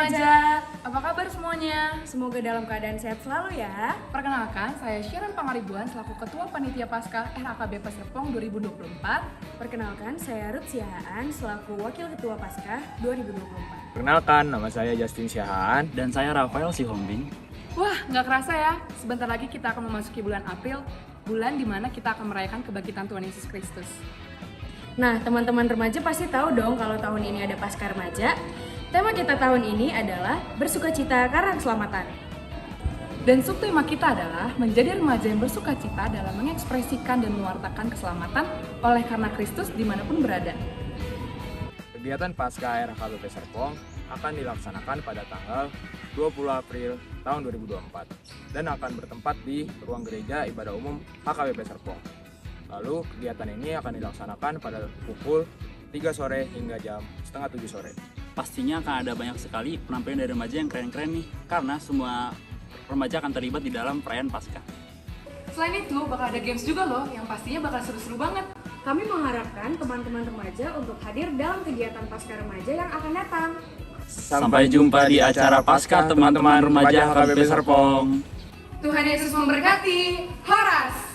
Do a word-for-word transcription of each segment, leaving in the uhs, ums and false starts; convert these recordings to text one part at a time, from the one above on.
Remaja, apa kabar semuanya? Semoga dalam keadaan sehat selalu ya. Perkenalkan, saya Sharon Pangaribuan selaku Ketua Panitia Paskah R H K B P Serpong dua ribu dua puluh empat. Perkenalkan, saya Ruth Siahaan selaku Wakil Ketua Paskah dua ribu dua puluh empat. Perkenalkan, nama saya Justin Siahaan. Dan saya Rafael Sihombing. Wah, nggak kerasa ya, sebentar lagi kita akan memasuki bulan April, bulan di mana kita akan merayakan kebangkitan Tuhan Yesus Kristus. Nah, teman-teman remaja pasti tahu dong kalau tahun ini ada Paskah Remaja. Tema kita tahun ini adalah Bersukacita Karena Keselamatan. Dan subtema kita adalah menjadi remaja yang bersukacita dalam mengekspresikan dan mewartakan keselamatan oleh karena Kristus dimanapun berada. Kegiatan Paskah R H K B P Serpong akan dilaksanakan pada tanggal dua puluh April tahun dua ribu dua puluh empat dan akan bertempat di ruang gereja ibadah umum H K B P Serpong. Lalu, kegiatan ini akan dilaksanakan pada pukul tiga sore hingga jam setengah tujuh sore. Pastinya akan ada banyak sekali penampilan dari remaja yang keren-keren nih, karena semua remaja akan terlibat di dalam perayaan Paskah. Selain itu, bakal ada games juga loh, yang pastinya bakal seru-seru banget. Kami mengharapkan teman-teman remaja untuk hadir dalam kegiatan Paskah Remaja yang akan datang. Sampai jumpa di acara Paskah teman-teman remaja H K B P Serpong. Tuhan Yesus memberkati. Horas.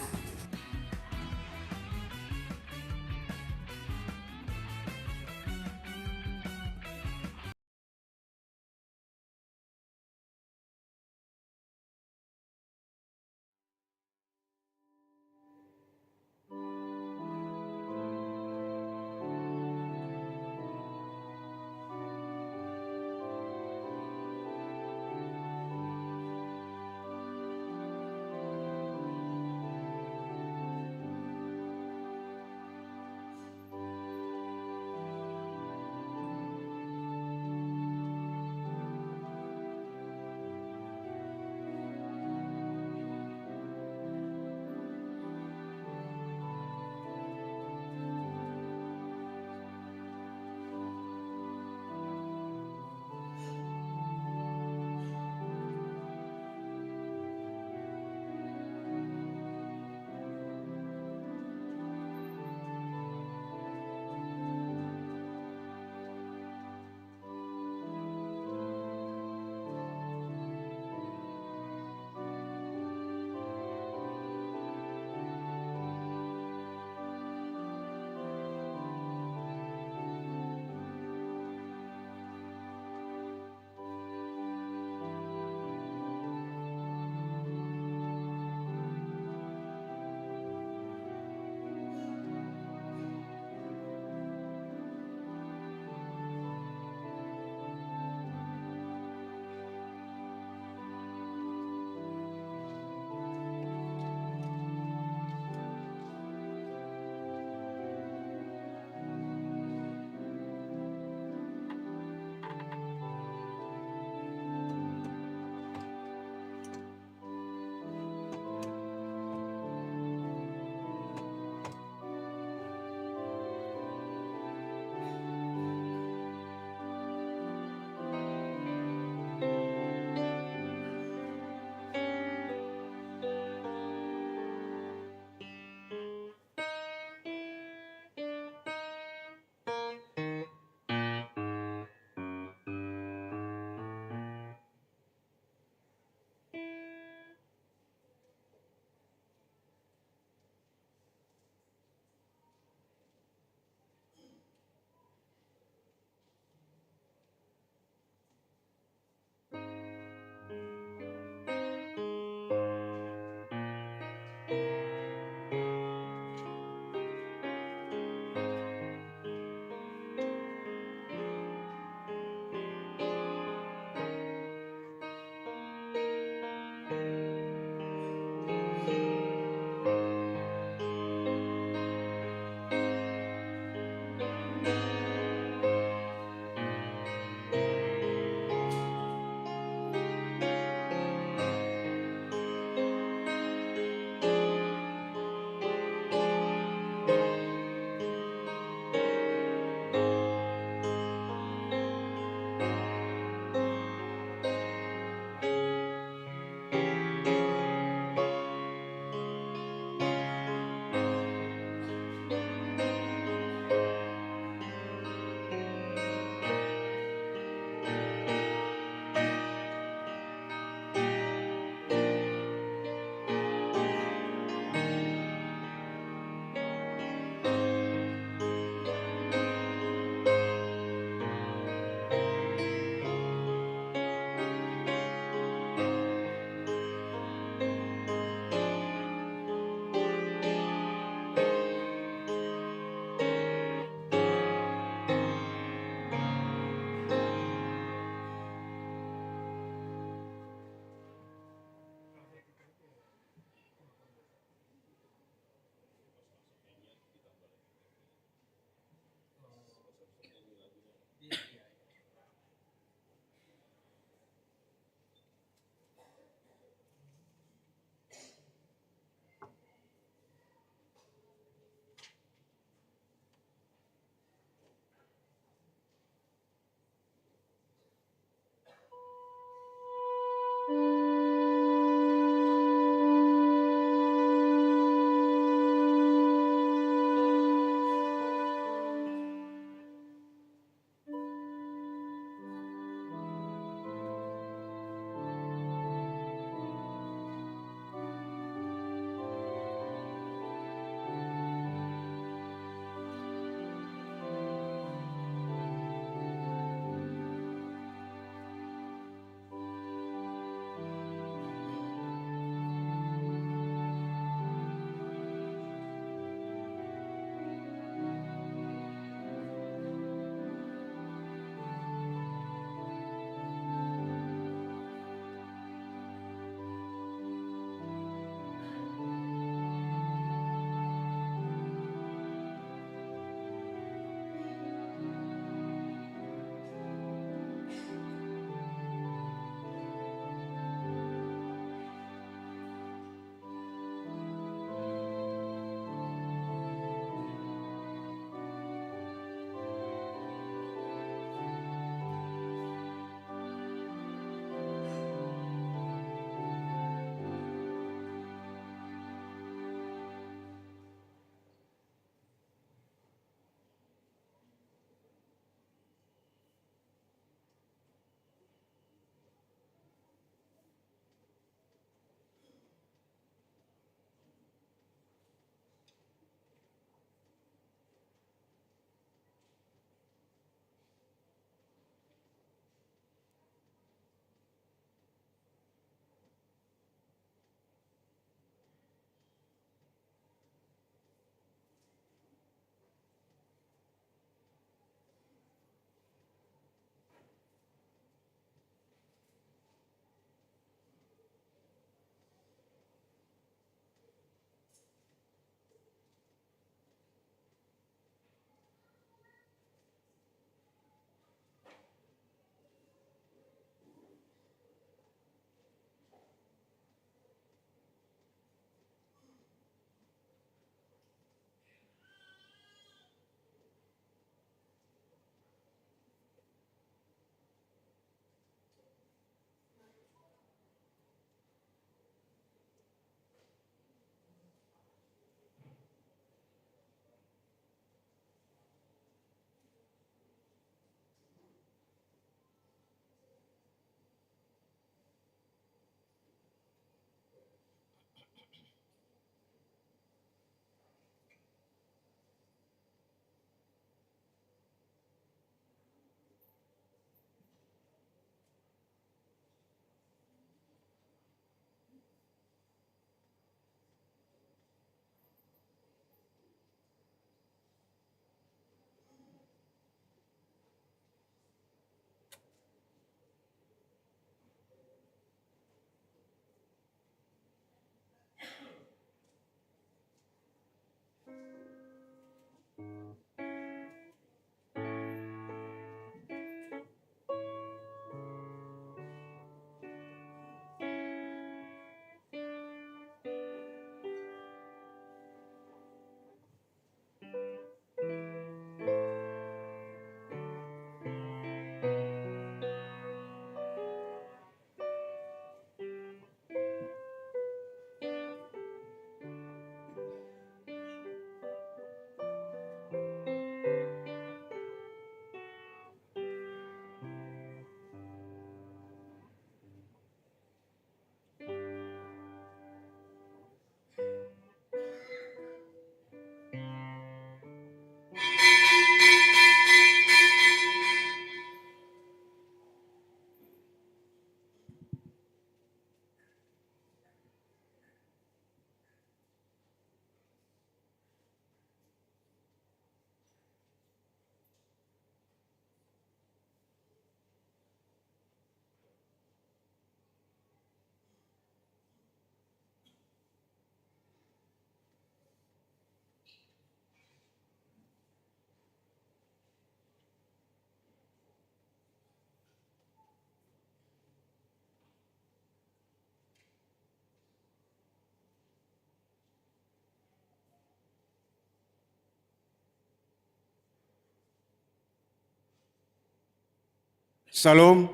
Syalom.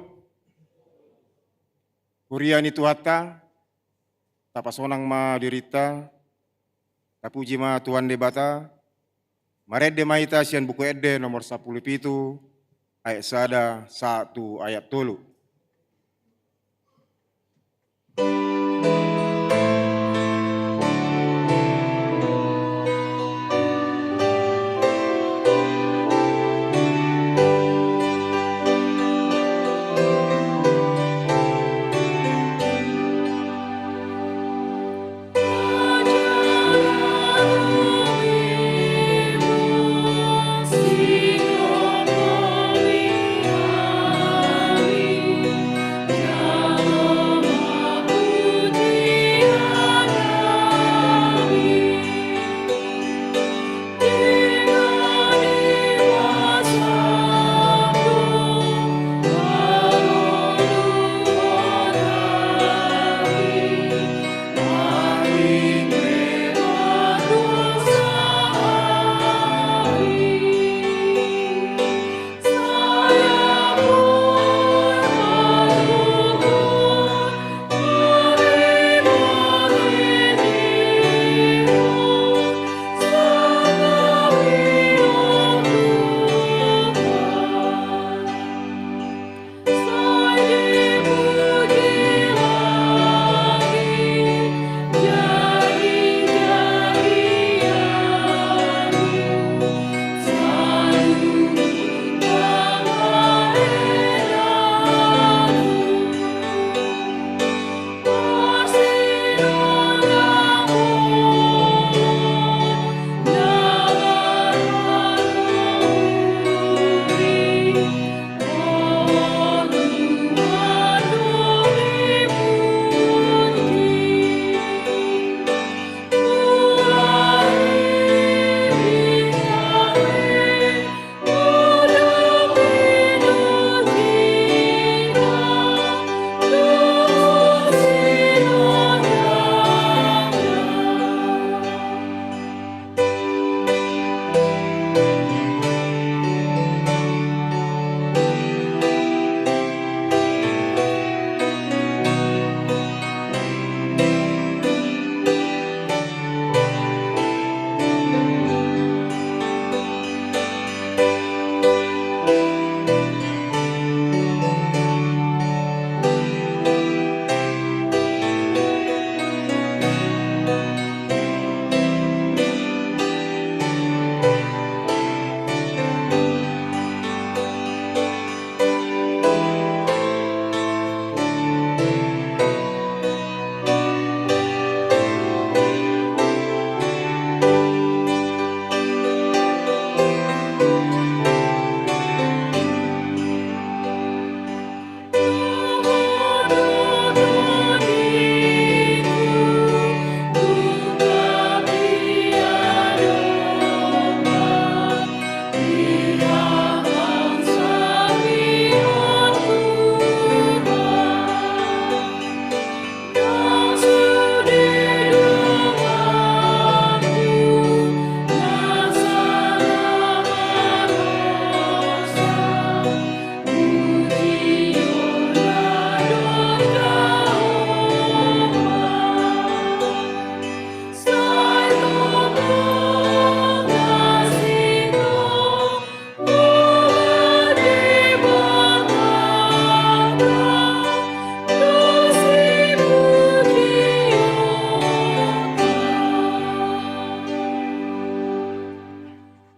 Huria ni Tuhanta, tapasonang ma dirinta, tapuji ma Tuhan Debata. Marende ma hita sian Buku Ende nomor sampulu pitu, ayat sada sahat tu ayat tolu.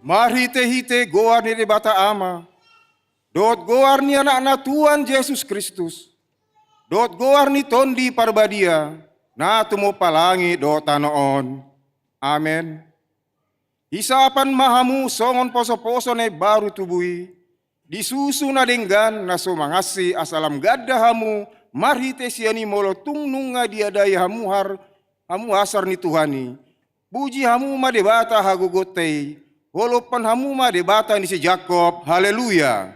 Marhitehite goar ni Debata Ama, dohot goar ni Anakna Tuhan Jesus Kristus, dohot goar ni Tondi Parbadia, na tumompa langit dohot tano on. Amen. Isapan ma hamu songon posoposo na imbaru tubu i, di susu na denggan na so mangansi asa lam ganda hamu marhite sian i molo tung nunga diadai hamu har-, hamu hasar ni Tuhan i. Puji hamu ma Debata hagogoonta i, holomhon hamu ma Debata ni si Jakob. Haleluya.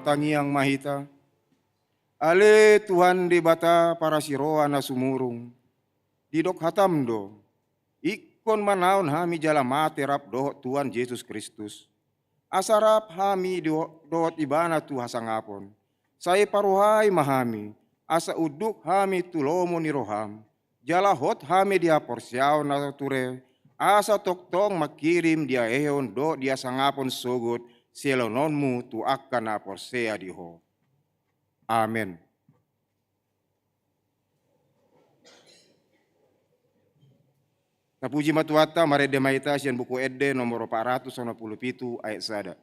Martangiang ma hita. Ale Tuhan Debata parasiroha na sumurung, didok hataM do, ingkon manaon hami jala mate rap dohot Tuhan Jesus Kristus, asa rap hami do-, dohot Ibana tu hasangapon. Sai parrohai ma hami, asa unduk hami tu lomo ni rohaM, jala hot hami di haporseaon na ture, asa tongtong mangkirim diahehon dohot diasangapon sogot sialeononMu tu angka na porsea di Ho. Amen. Tapuji ma Tuhanta, marende ma hita sian Buku Ende nomor opat ratus onom pulu pitu ayat sada.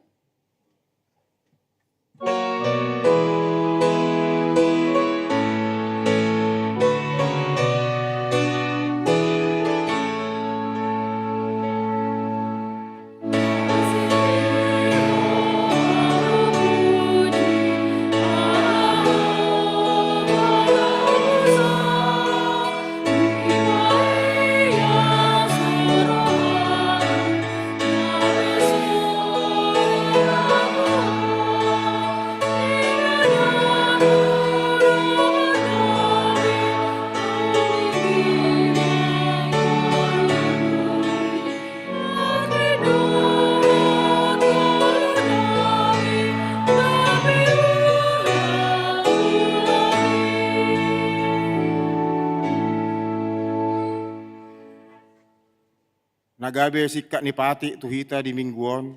Na gabe singkat ni patik tu hita di minggu on,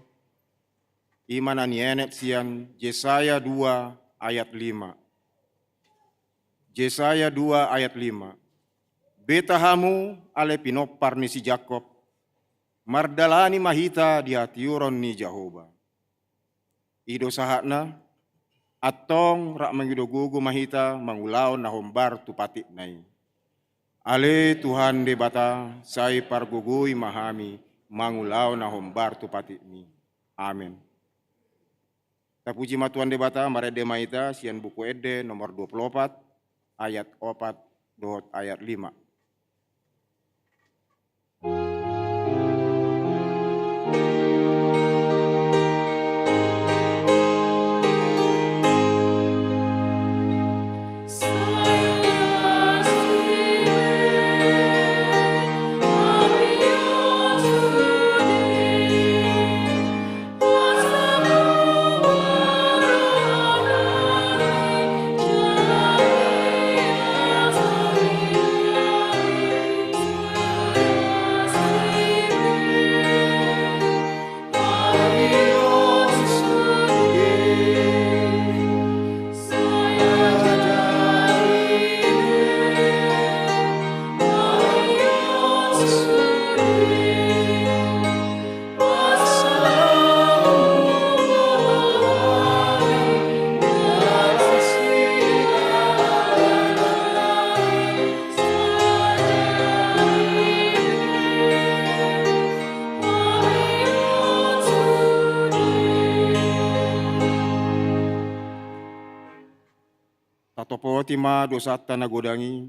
i ma na nienet sian Jesaya dua ayat lima. Jesaya dua ayat lima. Beta hamu ale pinompar ni si Jakob, mardalani ma hita di hatiuron ni Jahowa. I do sahatna, antong rap mangido gogo ma hita mangulahon na hombar tu patikna i. Ale Tuhan Debata, sai pargogoi ma hami mangulahon na hombar tu patikMi. Amen. Tapuji ma Tuhan Debata, marende ma hita sian Buku Ende nomor dua pulu opat, ayat opat dohot ayat lima. Tatopoti ma dosanta na godang i,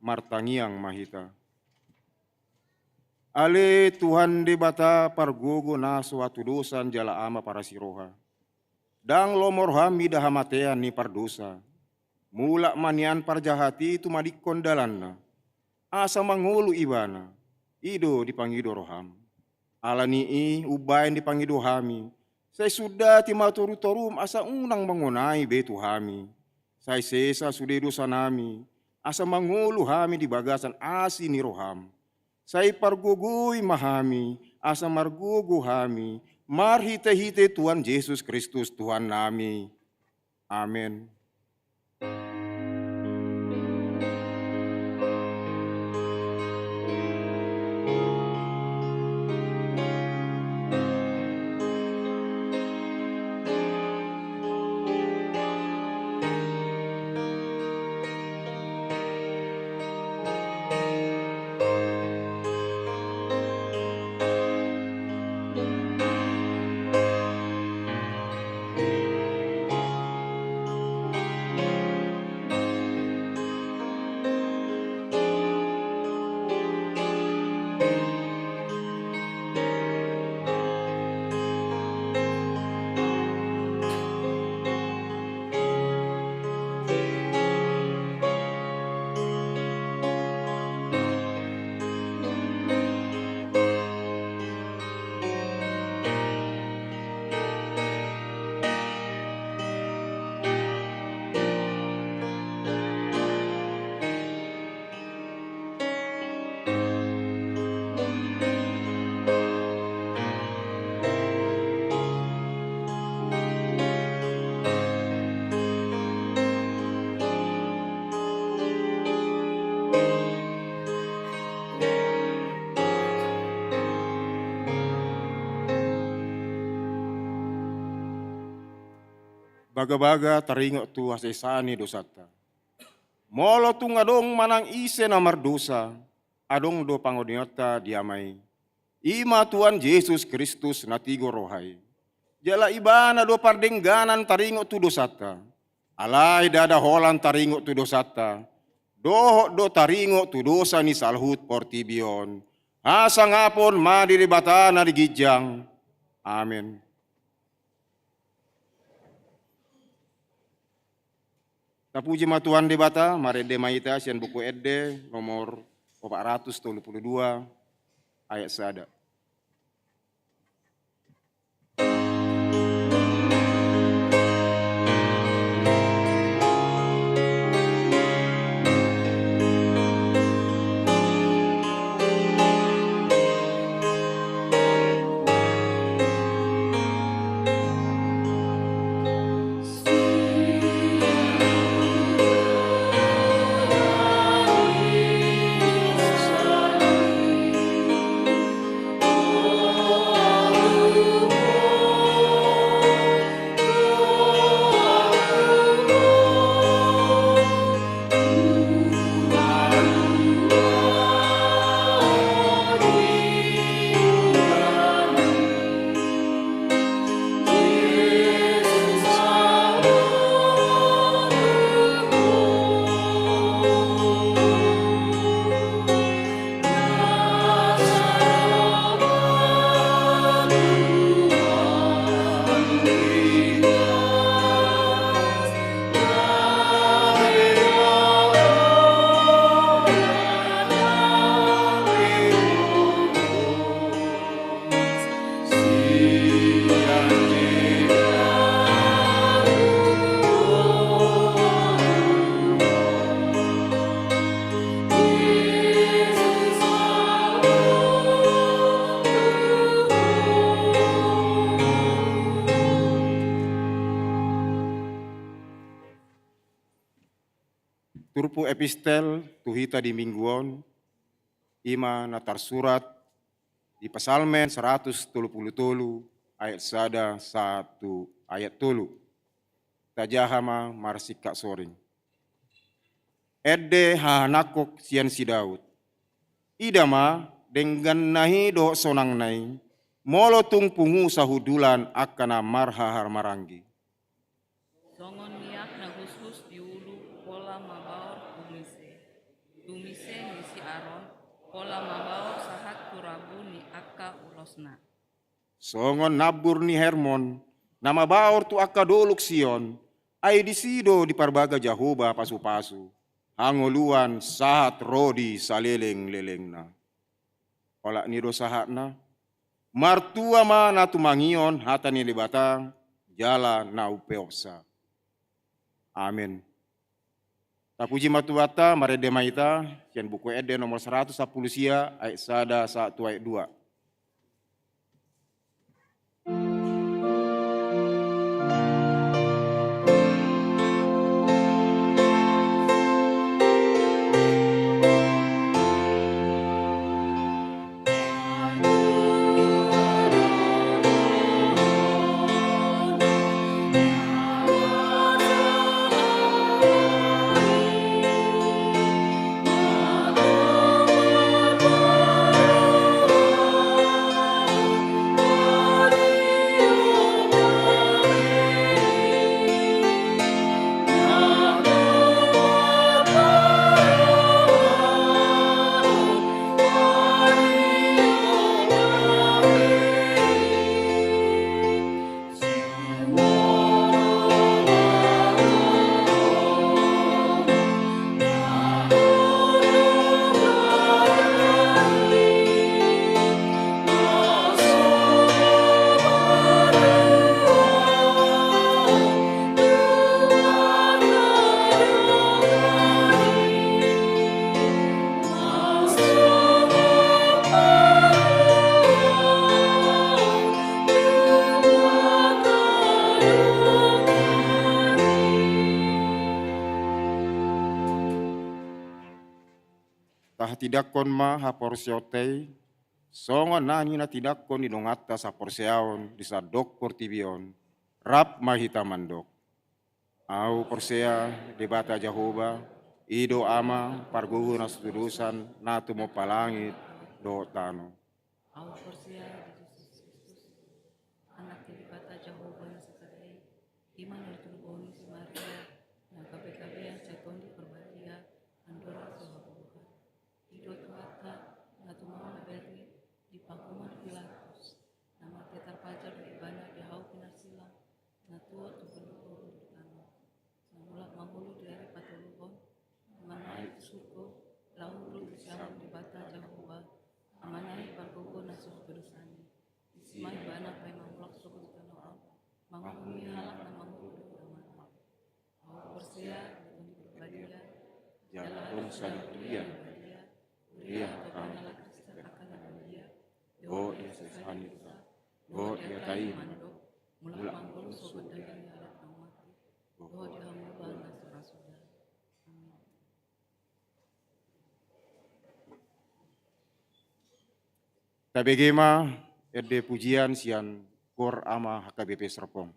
martangiang ma hita. Ale Tuhan Debata pargogo na so hatudosan jala Ama parasiroha. Ndang lomo rohaM mida hamatean ni pardosa. Mulak ma nian parjahat i tumadingkon dalanna, asa mangolu ibana, i do dipangido rohaM. Ala ni i umbahen dipangido hami, sai sundati ma torutoruM asa unang mangonai be tu hami. Sai sesa sude dosanami, asa mangolu hami di bagasan asi ni rohaM. Sai pargogoi ma hami, asa margogo hami, marhitehite Tuhan Jesus Kristus Tuhannami. Amen. Bagabaga taringot tu hasesaan ni dosanta. Molo tung adong manang ise na mardosa, adong do pangoneonta di Ama i. I ma Tuhan Jesus Kristus na tigor roha i. Jala Ibana do pardengganan taringot tu dosanta. Alai ndada holan taringot tu dosanta, dohot do taringot tu dosa ni saluhut portibi on. Hasangapon ma di Debata na di ginjang. Amen. Tapuji ma Tuhan Debata, marende ma hita sian Buku Ende nomor opat ratus tolu pulu dua, ayat sada. Turpuk epistel tu hita di minggu on, i ma na tarsurat di Psalmen saratus tolu pulu tolu ayat sada sahat tu ayat tolu. Tajaha ma marsingkat soring. Ende hahanangkok sian si Daud. Ida ma dengganna i dohot sonangna i, molo tung pungu sahundulan angka na marhahamaranggi. Songon miak na hushus di ulu, pola mabaor tu mise. Tu mise ni si Aron, pola mabaor sahat tu rabu ni angka ulosna. Songon nambur ni Hermon, na mabaor tu angka dolok Sion, ai disi do diparbaga Jahowa pasupasu, hangoluan sahat ro di salelenglelengna. Olat ni do sahatna, martua ma na tumangihon hata ni Debata, jala na umpeopsa. Amen. Tapuji ma Tuhanta, marende ma hita, sian Buku Ende nomor saratus sampulu sia, ayat sada sahat tu ayat dua. Tahatindangkon ma haporseaonta i, songon na ninatindangkon ni donganta saporseaon di sandok portibi on, rap ma hita mandok. Ahu porsea Debata Jahowa, i do Ama pargogo na so tudosan na tumompa langit dohot tano. Ahu porsea di Jesus Kristus, Anak ni Debata Jahowa na so sada i, i ma na ditulupon ni si Maria, na gabe-gabean sian Tondi Parbadia, andorang so hagogohan. I do Tuhanta, na tumao na bere di pangomoan Pilatus, na mate tarpajal do ibana di hau pinarsilang, na tuat tu pandoporon di tano. Na mulak mangolu di ari patoluhon, naeng naik tu surgo, laho ro tu siamun Debata Jahowa, Amana i pargogo na so tudosan i. Disi ma ibana paima mulak sogot tu tano on, manguhumi halak na mangolu dohot Amana. Ahu porsea di Tondi Parbadia, jala ro sada huria na badia, huria hatopana halak Kristen angka na badia, dohot di hasesahan ni dosa, dohot di hata i na mandok, mulak mangolu sogot daging ni halak na mate, dohot di hangoluan na so ra suda. Amin. Tabege ma ende pujian sian Kor Ama H K B P Serpong.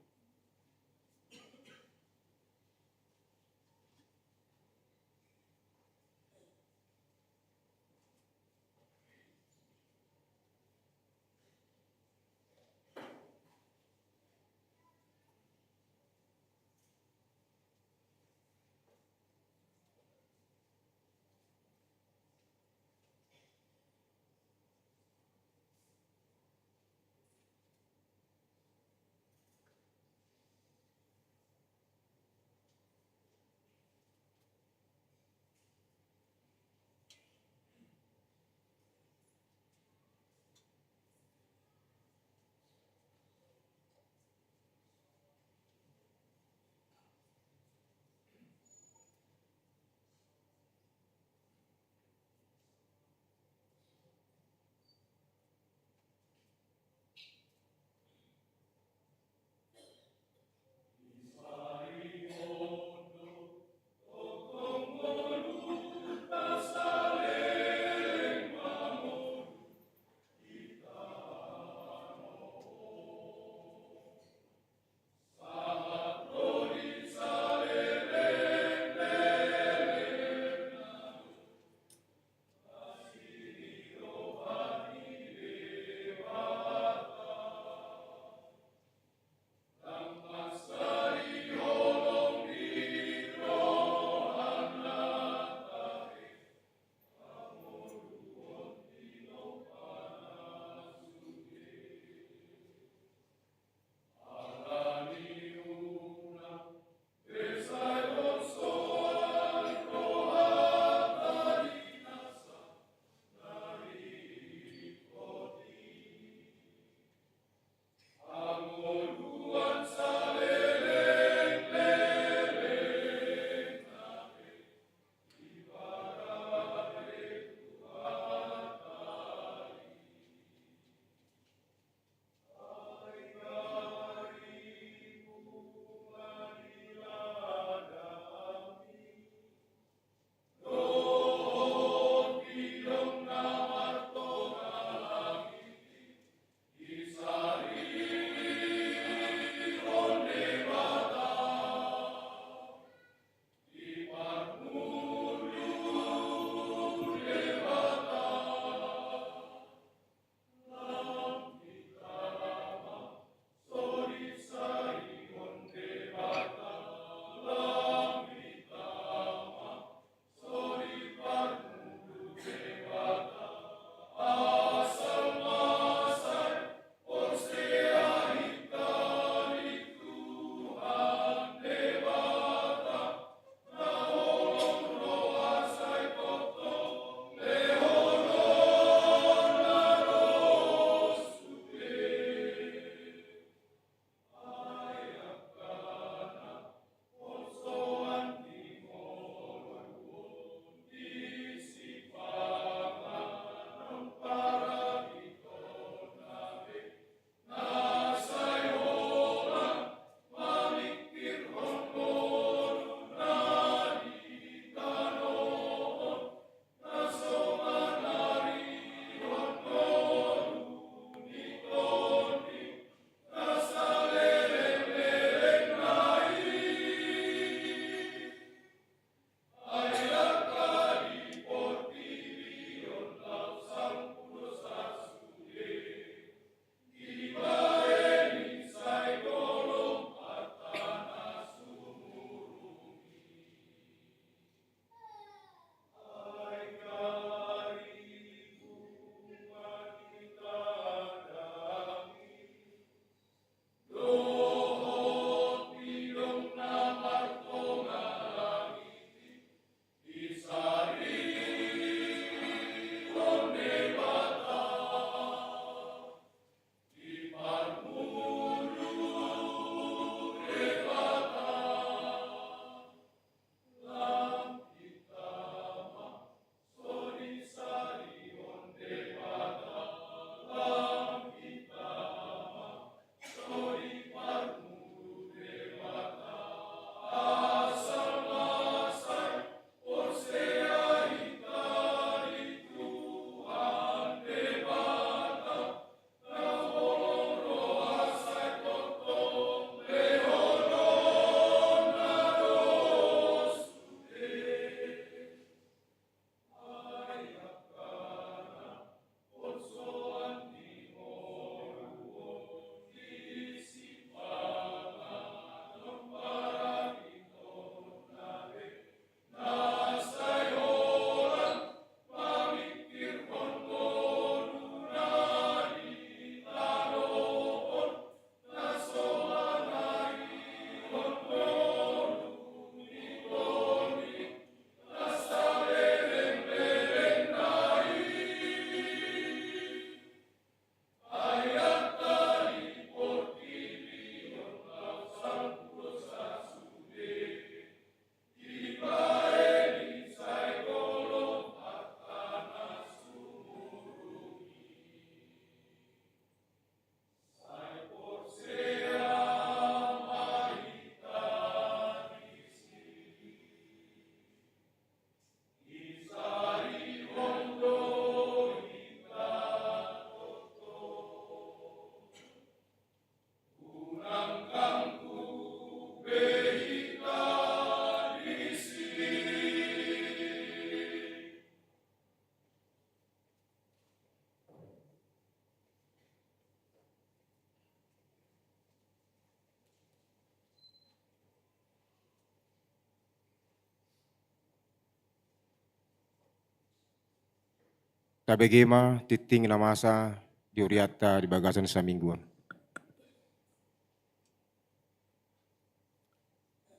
Tabege ma tingting na masa di hurianta di bagasan saminggu on.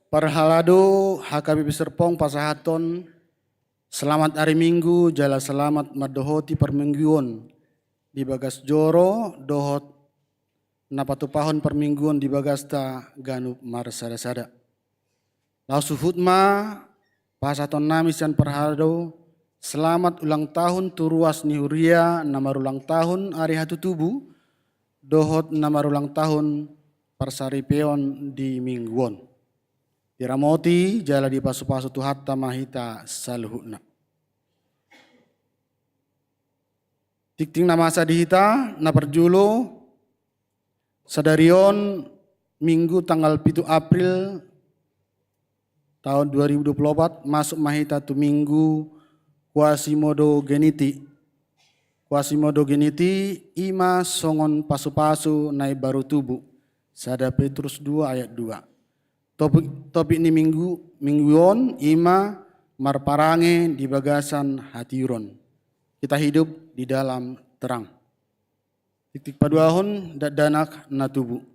Parhalado, H K B P Serpong pasahathon selamat ari Minggu jala selamat mandohoti parmingguon di bagas joro dohot na patupahon parmingguon di bagasta ganup marsada-sada. Laos huhut ma pasahatonnami sian parhalado selamat ulang tahun tu ruas ni huria na marulang tahun ari hatutubu dohot na marulang tahun parsaripeon di minggu on. Diramoti jala dipasupasu Tuhanta ma hita saluhutna. Tingting na masa di hita, na parjolo, sadari on Minggu tanggal pitu April tahun dua ribu dua puluh opat, masuk ma hita tu Minggu Quasimodogeniti. Quasimodogeniti i ma songon pasupasu na imbaru tubu, sada Petrus dua ayat dua. Topik, topik ni minggu, minggu on i ma marparange di bagasan hatiuron. Kita hidup di dalam terang. Tingting paduahon, dakdanak na tubu.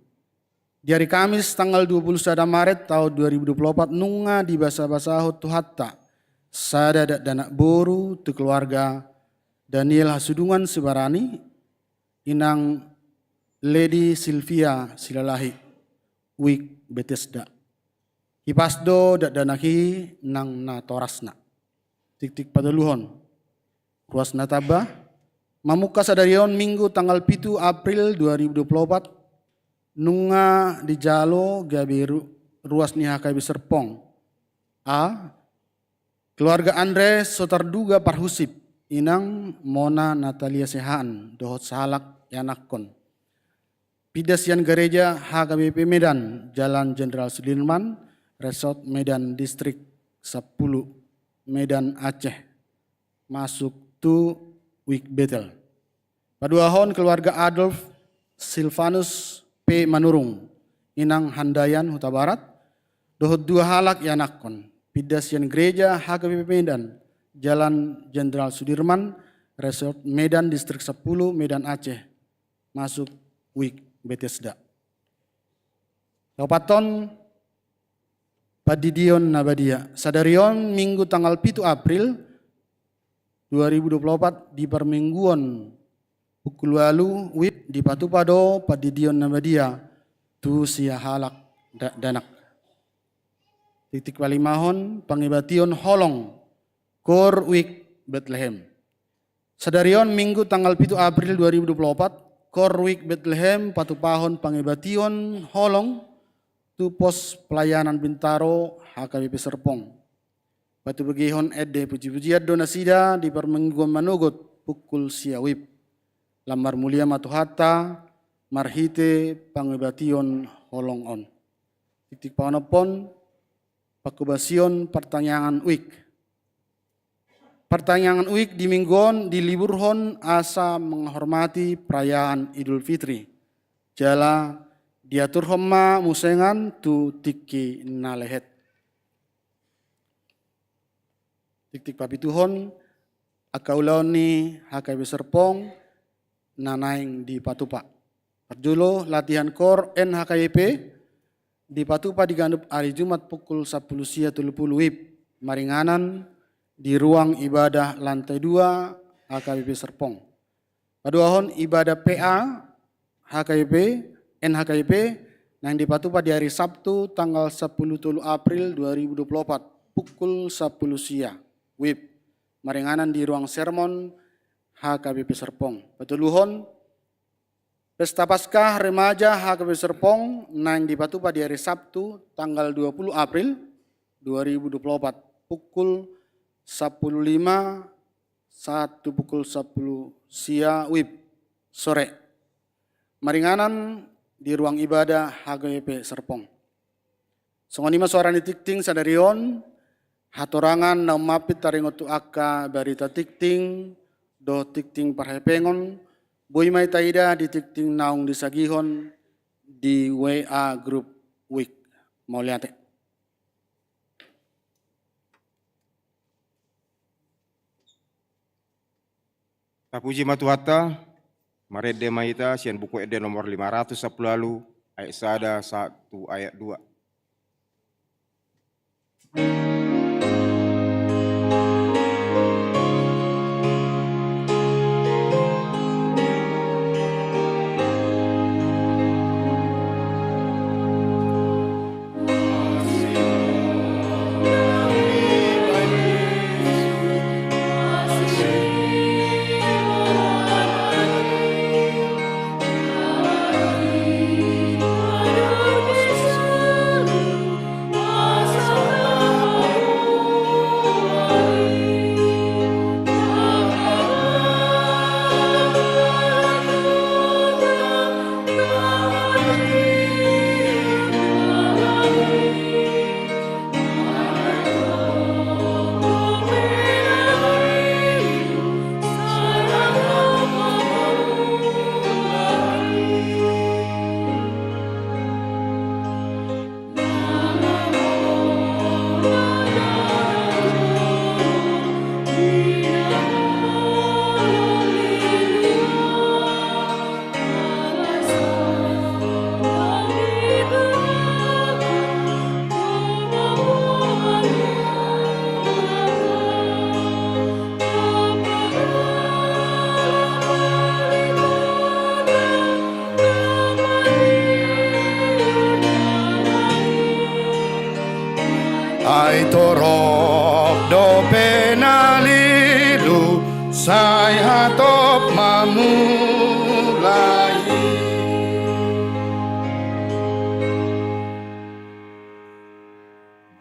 Di ari Kamis tanggal dua puluh sada Maret tahun dua ribu dua puluh opat nunga dibasabasahon Tuhanta sada dakdanak boru tu keluarga Daniel Hasudungan Sibarani, inang Lady Sylvia Silalahi, Wik Betesda. Hipas do dakdanak i nang natorasna. Tingting patoluhon, ruas na tamba. Mamungka sadari on Minggu tanggal pitu April dua ribu dua puluh opat, nunga dijalo gabe ru-, ruas ni H K B P Serpong. A, keluarga Andre Sotarduga Parhusip, inang Mona Natalia Sehaan dohot sahalak ianakkon. Pinda sian gareja H K B P Medan, Jalan Jenderal Sudirman, Resort Medan, Distrik Sampulu, Medan, Aceh, masuk tu Wik Betel. Paduahon, keluarga Adolf Silvanus P Manurung, inang Handayani, Hutabarat, dohot dua halak ianakkon. Pinda sian gareja H K B P Medan, Jalan Jenderal Sudirman, Resort Medan, Distrik Sampulu, Medan, Aceh, masuk Wik Betesda. Paopathon, pandidion na badia. Sadari on Minggu tanggal pitu April dua ribu dua puluh opat di parmingguon pukul ualu wib dipatupa do pandidion na badia tu sia halak dakdanak. Tingting palimahon, pangebation holong Kor Wik Betlehem. Sadari on Minggu tanggal pitu April dua ribu dua puluh opat, Kor Wik Betlehem patupahon pangebation holong tu pos pelayanan Bintaro H K B P Serpong. Patubegehon ende puji-pujian do nasida di parmingguon manogot pukul sia wib. Lam marmulia ma Tuhanta marhite pangebation holong on. Tingting paonomhon, panghobasion partangiangan wik. Partangiangan wik di minggu on diliburhon asa menghormati perayaan Idul Fitri. Jala diaturhon ma musengan tu tingki na lehet. Tingting papituhon, angka ulaon ni H K B P Serpong na naeng dipatupa. Parjolo, latihan Kor N H K B P dipatupa di ganup ari Jumat pukul sampulu sia tolu pulu wib, maringanan di ruang ibadah lantai dua H K B P Serpong. Paduahon, ibadah P A H K B P, N H K B P, naeng dipatupa di ari Sabtu tanggal sampulu tolu April dua ribu dua pulu opat, pukul sampulu sia wib, maringanan di ruang sermon H K B P Serpong. Patoluhon, Pesta Paskah Remaja H K B P Serpong naeng dipatupa di ari Sabtu tanggal dua pulu April dua ribu dua pulu opat, pukul sampulu lima sahat tu pukul sampulu sia wib sore. Maringanan di ruang ibadah H K B P Serpong. Songon i ma soara ni tingting sadari on, hatorangan na ummampit taringot tu angka barita tingting dohot tingting parhepengon, boi ma i taida di tingting naung disagihon di W A grup wik. Mauliate. Tapuji ma Tuhanta. Marende ma hita sian Buku Ende nomor lima ratus sampulu ualu, ayat sada sahat tu ayat dua. Ai torop dope na lilu, sai hatop mamulai.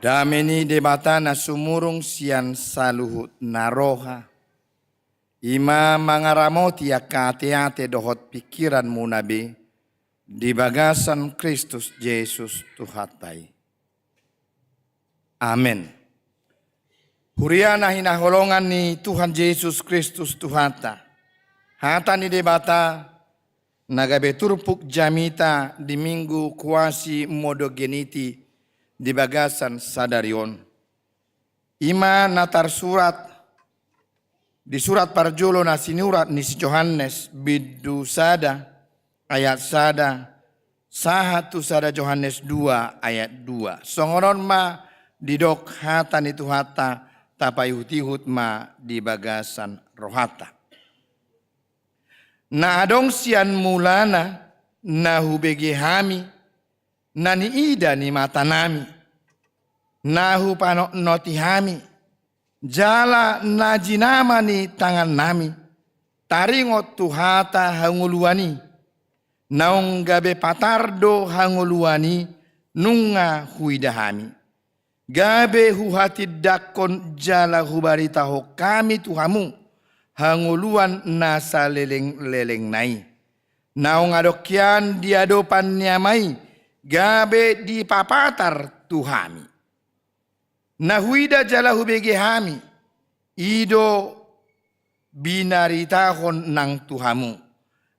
Dame ni Debata na sumurung sian saluhut na roha, i ma mangaramoti angka ateate dohot pingkiranmuna be di bagasan Kristus Jesus Tuhanta i. Amen. Huria na hinaholongan ni Tuhan Jesus Kristus Tuhanta, hata ni Debata na gabe turpuk jamita di Minggu Quasimodogeniti di bagasan sadari on, i ma na tarsurat di surat parjolo na sinurat ni si Johannes, bindu sada, ayat sada, sahat tu sada Johannes dua ayat dua. Songon on ma didok hata ni Tuhanta, tapaihutihut ma di bagasan rohanta. Na adong sian mulana na hubege hami, na niida ni matanami, na hupanotnoti hami, jala na jinama ni tangannami, taringot tu hata hangoluan i. Naung gabe patar do hangoluan i nunga huida hami. Gabe huhatindangkon jala hubaritahon hami tu hamu hangoluan na salelenglelengna i. Naung adong hian di adopan ni Ama i, gabe dipapatar tu hami. Na huida jala hubege hami, i do binaritahon nang tu hamu,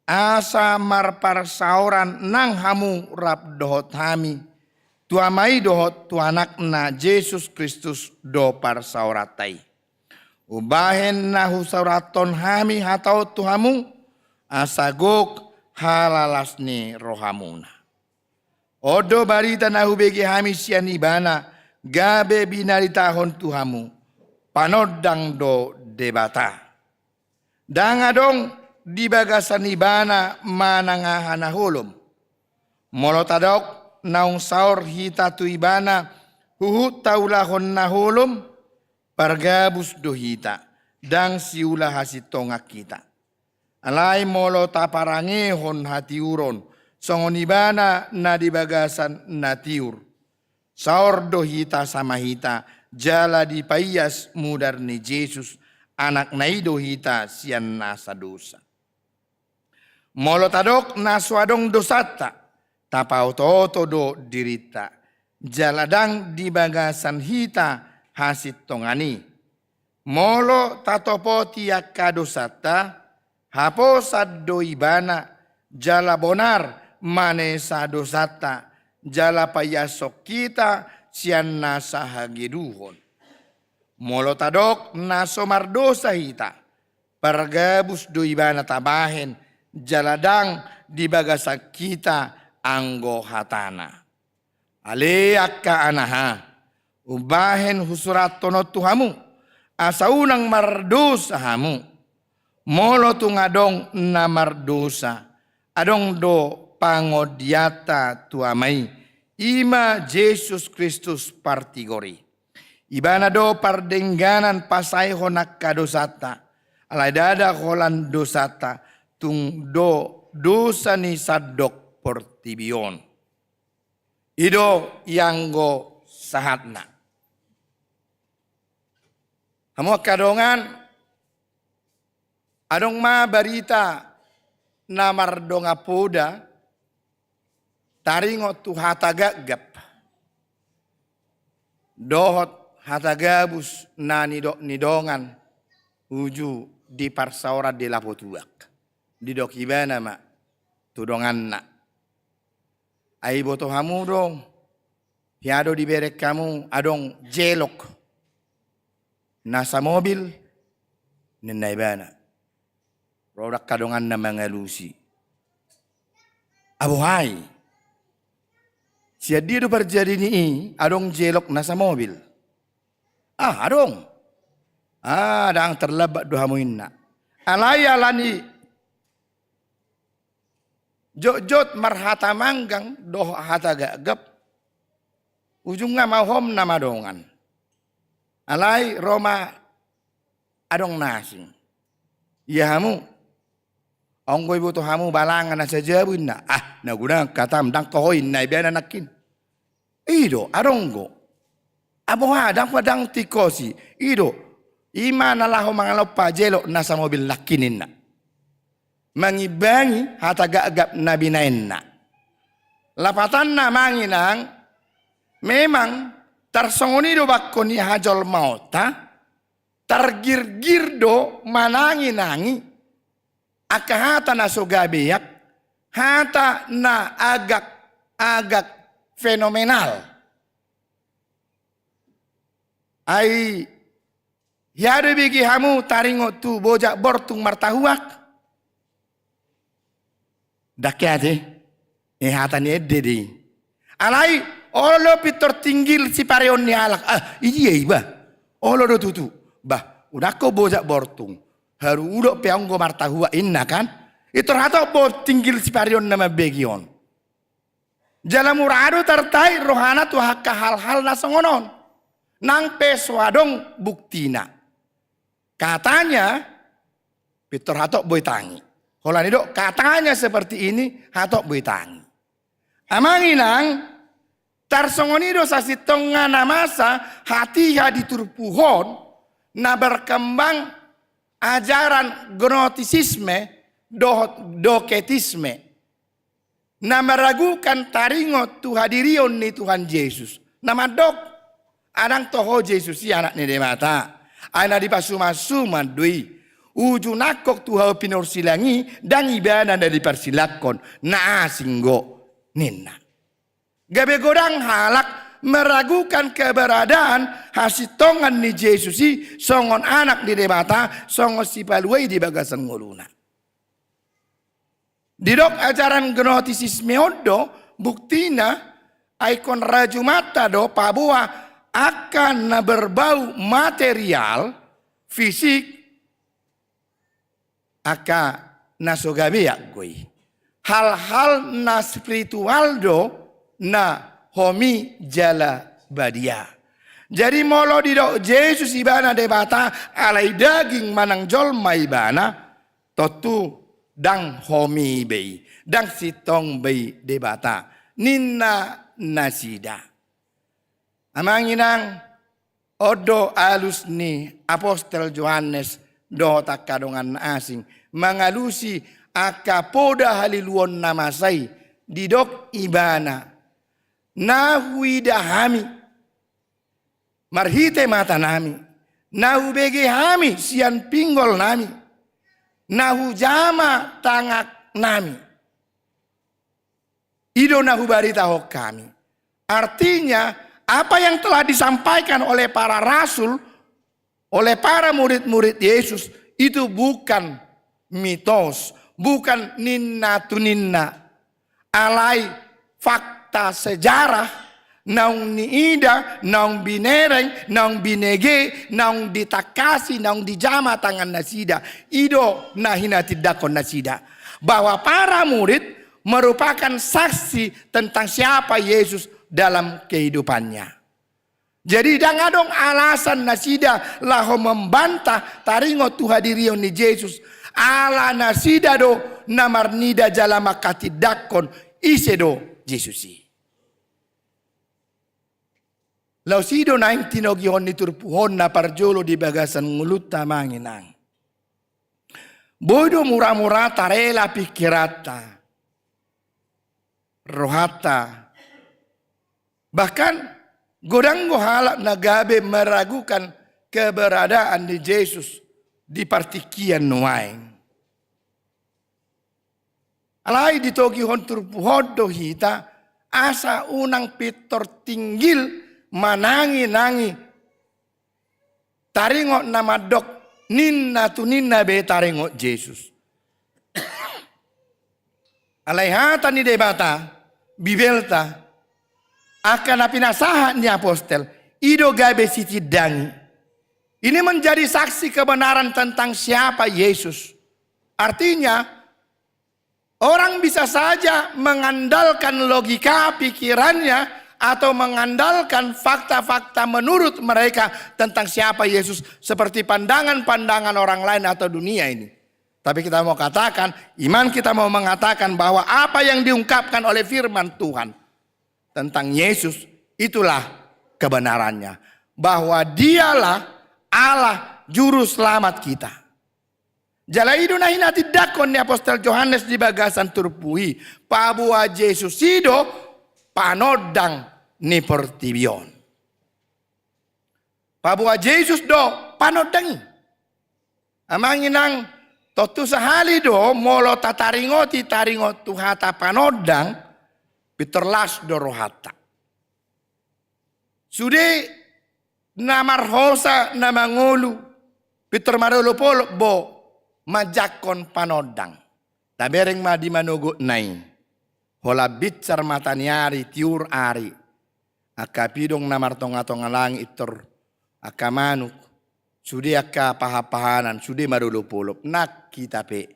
asa marparsaoran nang hamu rap dohot hami tu Ama i dohot tu Anakna Jesus Kristus do parsaoranta i. Umbahen na husurathon hami hata on tu hamu, asa gok halalas ni rohamuna. On do barita na hubege hami sian Ibana, gabe binaritahon tu hamu, panondang do Debata. Ndang adong di bagasan Ibana manang aha na holom. Molo tadok naung saor hita tu Ibana huhut taulahon na holom, pargabus do hita, ndang siula hasintongan hita. Alai molo taparangehon hatiuron songon Ibana na di bagasan na tiur, saor do hita sama hita, jala dipaias mudar ni Jesus, Anakna i do hita sian nasa dosa. Molo tadok na so adong dosanta, tapaotooto do dirinta, jala ndang di bagasan hita hasintongan i. Molo tatopoti angka dosanta, haposan do Ibana, jala bonar manesa dosanta, jala paiashon hita sian nasa hageduhon. Molo tadok na so mardosa hita, Pargabus do ibana tabahen, jala ndang di bagasan hita anggo hatana. Ale angka anaha, umbahen husurathon on tu hamu, asa unang mardosa hamu. Molo tung adong na mardosa, adong do pangondianta tu Ama i, i ma Jesus Kristus partigor i. Ibana do pardengganan pasaehon angka dosanta, alai ndada holan dosanta, tung do dosa ni sandok portibi on. I do ianggo sahatna. Hamu angka dongan, adong ma barita na mardongan poda taringot tu hata gapgap dohot hata gabus na nidok ni dongan uju di parsaoran di lapo tuak. Didok ibana ma tu donganna. Ai boto hamu do, hea do dibereng hamu adong jelok na samobil, ninna ibana. Ro do angka donganna mangalusi. Aboha i. Sian dia do parjadi ni i adong jelok na samobil? Ah, adong. Ah, ndang tarlambat do hamu inna. Alai ala ni jotjot marhata manggang dohot hata gapgap, ujungna mauhomna ma dongan. Alai ro ma adong na asing. Ia hamu, anggo iboto hamu balanga na sajabu inna, ah, na guna angka tam, ndang ho inna ibana nangkin. I do, adong do. Aboha, ndang pa ndang tingkos i. I do, i ma na laho mangalompa jelok na samobil nangkin inna. Mangimbangi hata gapgap na binaenna. Lapatanna amang inang, memang tarsongon i do bangko ni hajolmaonta, targirgir do mananginangi angka hata na so gabeak, hata na agak-agak fenomenal. Ai hea do ibege hamu taringot tu bojak bortung martahuak? Ndang hea ate. E, hata ni ende do i. Alai olo pintor tinggil sipareon ni halak. Ah, i dia iba? Olo do tutu. Bah, unang ho bojak bortung, haru udok pe anggo martahuak inna kan. Pintor hatop do tinggil sipareonna mambege on. Jala mura do tartait rohana tu angka hal-hal na songon on. Nang pe so adong buktina. Katanya, pintor hatop boi tangi. Holan didok katanya seperti ini, hatop boi tangi. Amang inang, tarsongon i do sasintongna na masa hatiha di turpuk on na berkembang ajaran gnotisisme dohot doketisme. Na meragukan taringot tu hadirion ni Tuhan Jesus. Na mandok, ndang toho Jesus i Anak ni Debata. Ai na dipasuman-suman do i. Uju nangkok tu hau pinarsilang i, ndang ibana na diparsilangkon, na asing do, ninna. Gabe godang halak meragukan keberadaan hasintongan ni Jesus i songon Anak ni Debata, songon Sipalua i di bagasan ngoluna. Didok ajaran gnotisisme on do, buktina, ai ingkon rajumanta do paboa angka na berbau material, fisik, angka na so gabeak do i. Hal-hal na spiritual do na homi jala badia. Jadi molo didok Jesus ibana Debata alai daging manang jolma ibana, tontu ndang homi be i, ndang sintong be i Debata, ninna nasida. Amang inang, on do alus ni apostel Johannes dohot angka dongan na asing mangalusi angka poda haliluon na masa i, didok ibana, na huida hami marhite matanami, na hubege hami sian pinggolnami, na hujama tanganami. I do na hubaritahon hami. Artinya, apa yang telah disampaikan oleh para rasul, oleh para murid-murid Yesus, Itu bukan mitos, bukan ninna tu ninna. Alai fakta sejarah, naung niida, naung binereng, naung binege, naung ditangkasi, naung dijama tangan nasida. I do na hinatindangkon nasida. Bahwa para murid merupakan saksi tentang siapa Yesus dalam kehidupannya. Jadi, ndang adong alasan nasida laho membantah taringot tu hadirion ni Jesus. Ala nasida do na marnida jala manghatindangkon ise do Jesus i. Laos i do naeng tinogihon ni turpuk on na parjolo di bagasan ngolunta, amang inang. Boi do mura-mura tarela pingkiranta, rohanta. Bahkan godang do halak na gabe meragukan keberadaan ni Jesus di partingkian nuaeng. Alai ditogihon turpuk on do hita, asa unang pintor tinggil manangi-nangi taringot na mandok ninna tu ninna be taringot Jesus. Alai hata ni Debata, Bibelta, angka na pinasahat ni apostel, i do gabe sitindangi. Ini menjadi saksi kebenaran tentang siapa Yesus. Artinya, orang bisa saja mengandalkan logika pikirannya atau mengandalkan fakta-fakta menurut mereka tentang siapa Yesus, seperti pandangan-pandangan orang lain atau dunia ini. Tapi kita mau katakan, iman kita mau mengatakan bahwa apa yang diungkapkan oleh firman Tuhan tentang Yesus, itulah kebenarannya. Bahwa Dialah Allah Juru Selamat kita. Jala i do na hinatindangkon ni apostel Johannes di bagasan turpuk i, paboa Jesus i do panondang ni portibi on. Paboa Jesus do panondang i. Amang inang, tontu sahali do molo tataringoti taringot tu hata panondang, pintor las do rohanta. Sude na marhosa, na mangolu, pintor marolopolop do manjangkon panondang. Tabereng ma di manogotna i. Holan binsar mata ni ari, tiur ari. Angka pidong na martonga-tonga langit, pintor angka manuk, sude angka pahan-pahanan, sude marolopolop. Nang hita pe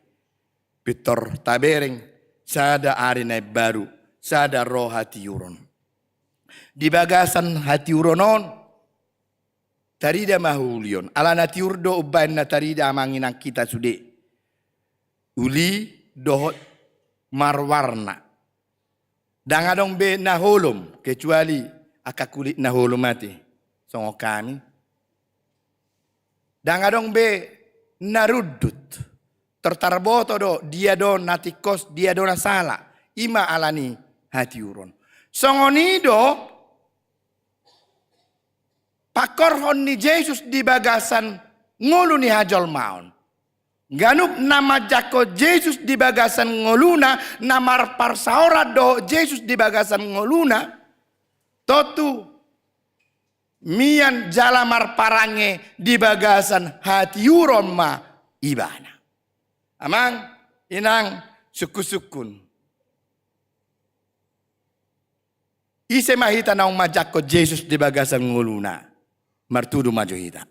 pintor tabereng sada ari na imbaru, sada ro hatiuron. Di bagasan hatiuron on, tarida ma uli on. Ala na tiur do umbahen na tarida, amang inang, hita sude. Uli dohot marwarna. Ndang adong be na holom, kecuali angka kulit na holom ate. Songon hami. Ndang adong be na rundut. Tor tarboto do, dia do na tingkos, dia do na sala. I ma ala ni hatiuron. Songon i do, pangkorhon ni Jesus di bagasan ngolu ni hajolmaon. Ganup na manjangkon Jesus di bagasan ngoluna, na marparsaoran dohot Jesus di bagasan ngoluna, tontu mian jala marparange di bagasan hatiuron ma ibana. Amang, inang, sungkun-sungkun. Ise ma hita naung manjangkon Jesus di bagasan ngoluna? Martudu ma jo hita.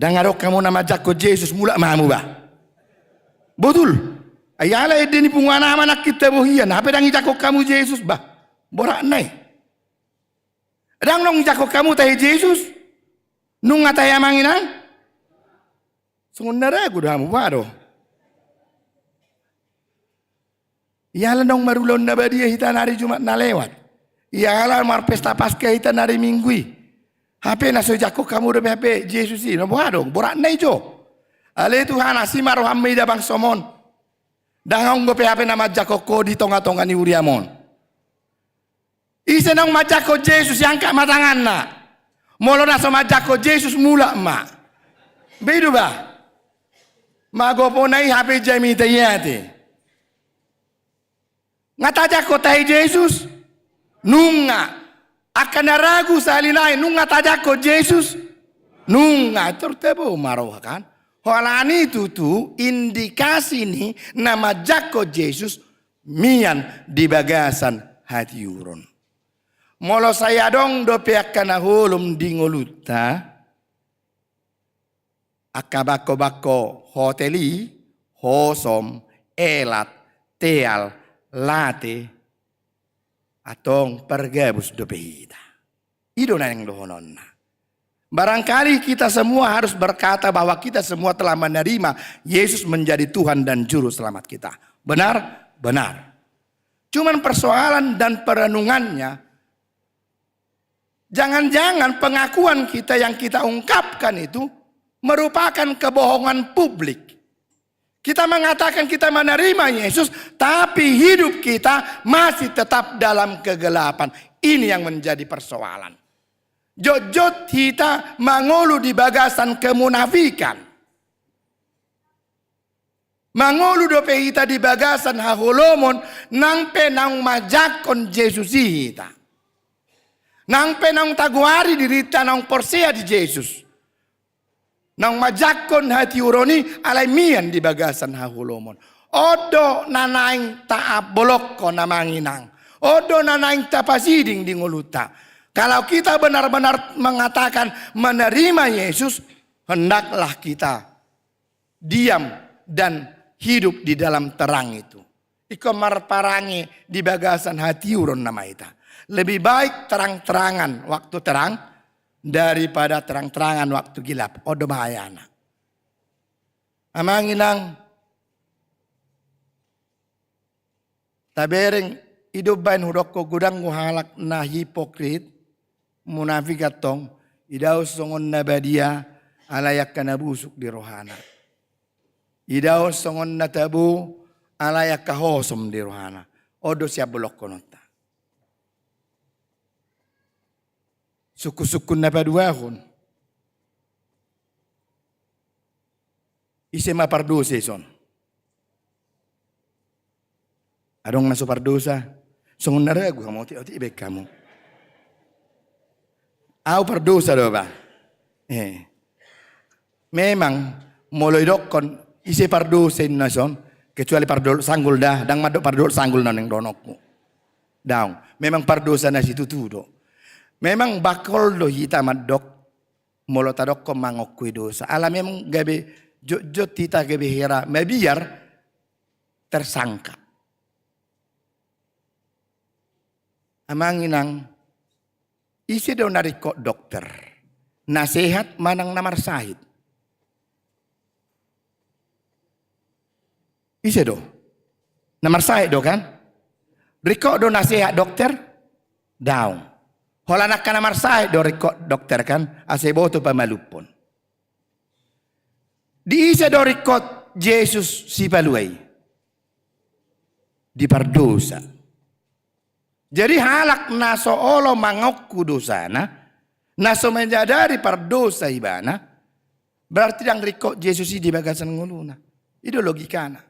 Ndang adong hamu na manjangkon Jesus, mulak ma hamu bah. Botul. Ai ala ende ni punguan ama nangkin tabohian, hape ndang dijangkon hamu Jesus bah. Boratna i. Ndang naung dijangkon hamu tahe Jesus. Nunga tahe, amang inang? Songon na ragu do hamu, boha do? Iala naung marulaon na badia hita na ari Jumat na lewat. Iala marpesta Paskah hita na ari Minggu i. Hape na so dijangkon hamu dope hape Jesus i, na boha do? Boratna i jo. Ale Tuhan, asi ma roham mangido bangsom on. Ndang adong dope hape na manjangkon ho di tonga-tonga ni huriam on. Ise naung manjangkon Jesus, iangkat ma tanganna. Molo na so manjangkon Jesus, mulak ma. Be i do bah. Magopona i hape jamita i ate. Nga tajangkon tahe Jesus? Nunga. Angka na ragu sahali nai, nunga tajangkon Jesus? Nunga tor tabo ma roha kan. Holan i tutu indikasi ni na manjangkon Jesus mian di bagasan hatiuron. Molo sai adong dope angka na holom di ngolunta, angka bangko-bangko hotel i, hosom, elat, teal, late, antong pargabus dope hita. I do naeng dohononna. Barangkali kita semua harus berkata bahwa kita semua telah menerima Yesus menjadi Tuhan dan Juru Selamat kita. Benar? Benar. Cuman persoalan dan perenungannya, jangan-jangan pengakuan kita yang kita ungkapkan itu merupakan kebohongan publik. Kita mengatakan kita menerima Yesus, tapi hidup kita masih tetap dalam kegelapan. Ini yang menjadi persoalan. Jotjot hita mangolu di bagasan kemunafikan. Mangolu dope hita di bagasan haholomon, nang pe naung manjangkon Jesus i hita. Nang pe naung tagoari dirinta naung porsea di Jesus. Naung manjangkon hatiuron i alai mian di bagasan haholomon. On do na naeng tabolongkon amang inang. On do na naeng tapasiding di ngolunta. Kalau kita benar-benar mengatakan menerima Yesus, hendaklah kita diam dan hidup di dalam terang itu. Ingkon marparange di bagasan hatiuron nama hita. Lebih baik terang-terangan waktu terang daripada terang-terangan waktu gelap. On do bahayana. Amang inang, tabereng, i do umbahen hudokkon godang do halak na hipokrit, munafik antong, idaon songon na badia, alai angka na busuk di rohana. Idaon songon na tabo, alai angka hosom di rohana. On do sian bolongkononta. Sungkun-sungkun na paduahon. Ise ma pardosa ison? Adong na so pardosa? Songon na ragu hamu, otik-otik baen hamu. Au pardosa do ba? Eh. Memang molo idokkon ise pardosa inna son, kecuali pardolok sanggul da, ndang mandok pardolok sanggul na naeng dohononku. Daong, memang pardosa na situtu do. Memang bakol do hita mandok molo tadokkon mangokkui dosa. Ala memang gabe jotjot hita gabe hera mabiar tersangka. Amang inang, ise do na ringkot dokter? Na sehat manang na marsahit? Ise do? Na marsahit do kan? Ringkot do na sehat dokter? Daong. Holan angka na marsahit do ringkot dokter kan? Asa iboto pamalumhon. Di ise do ringkot Jesus Sipalua i? Di pardosa. Jadi halak na so olo mangokku dosana, na so menyadari pardosa ibana, berarti ndang ringkot Jesus i di bagasan ngoluna. I do logikana.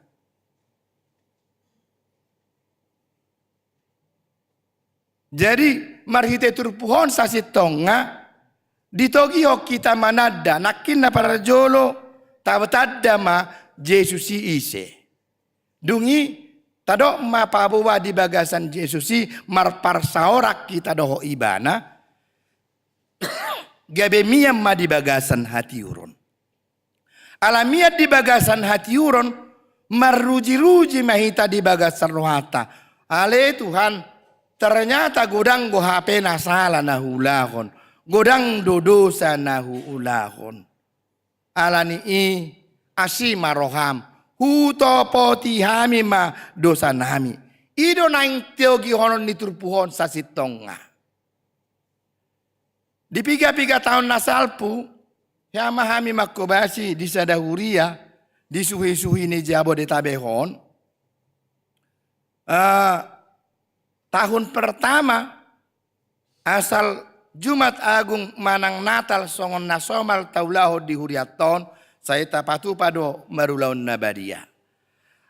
Jadi marhite turpuk on sasintongna ditogihon hita mananda, nangkin na parjolo tanda ma Jesus i ise. Dung i tadok ma paboa di bagasan Jesus i marparsaoran hita dohot ibana, gabe mian ma di bagasan hatiuron. Ala mian di bagasan hatiuron, marrujiruji ma hita di bagasan rohanta. Ale Tuhan, ternyata godang do hape na sala na huulahon, godang do dosa na huulahon. Ala ni i, asi ma roham, hutopoti hami ma dosanami. I do naeng tiogihonon ni turpuk on sasintongna. Di piga-piga taon na salpu, hea ma hami manghobasi di sada huria di suhi-suhi ni Jabodetabek on. Eh, tahun pertama asal Jumat Agung manang Natal songon na somal taulahon di hurianta on, sai tapatupa do marulaon na badia.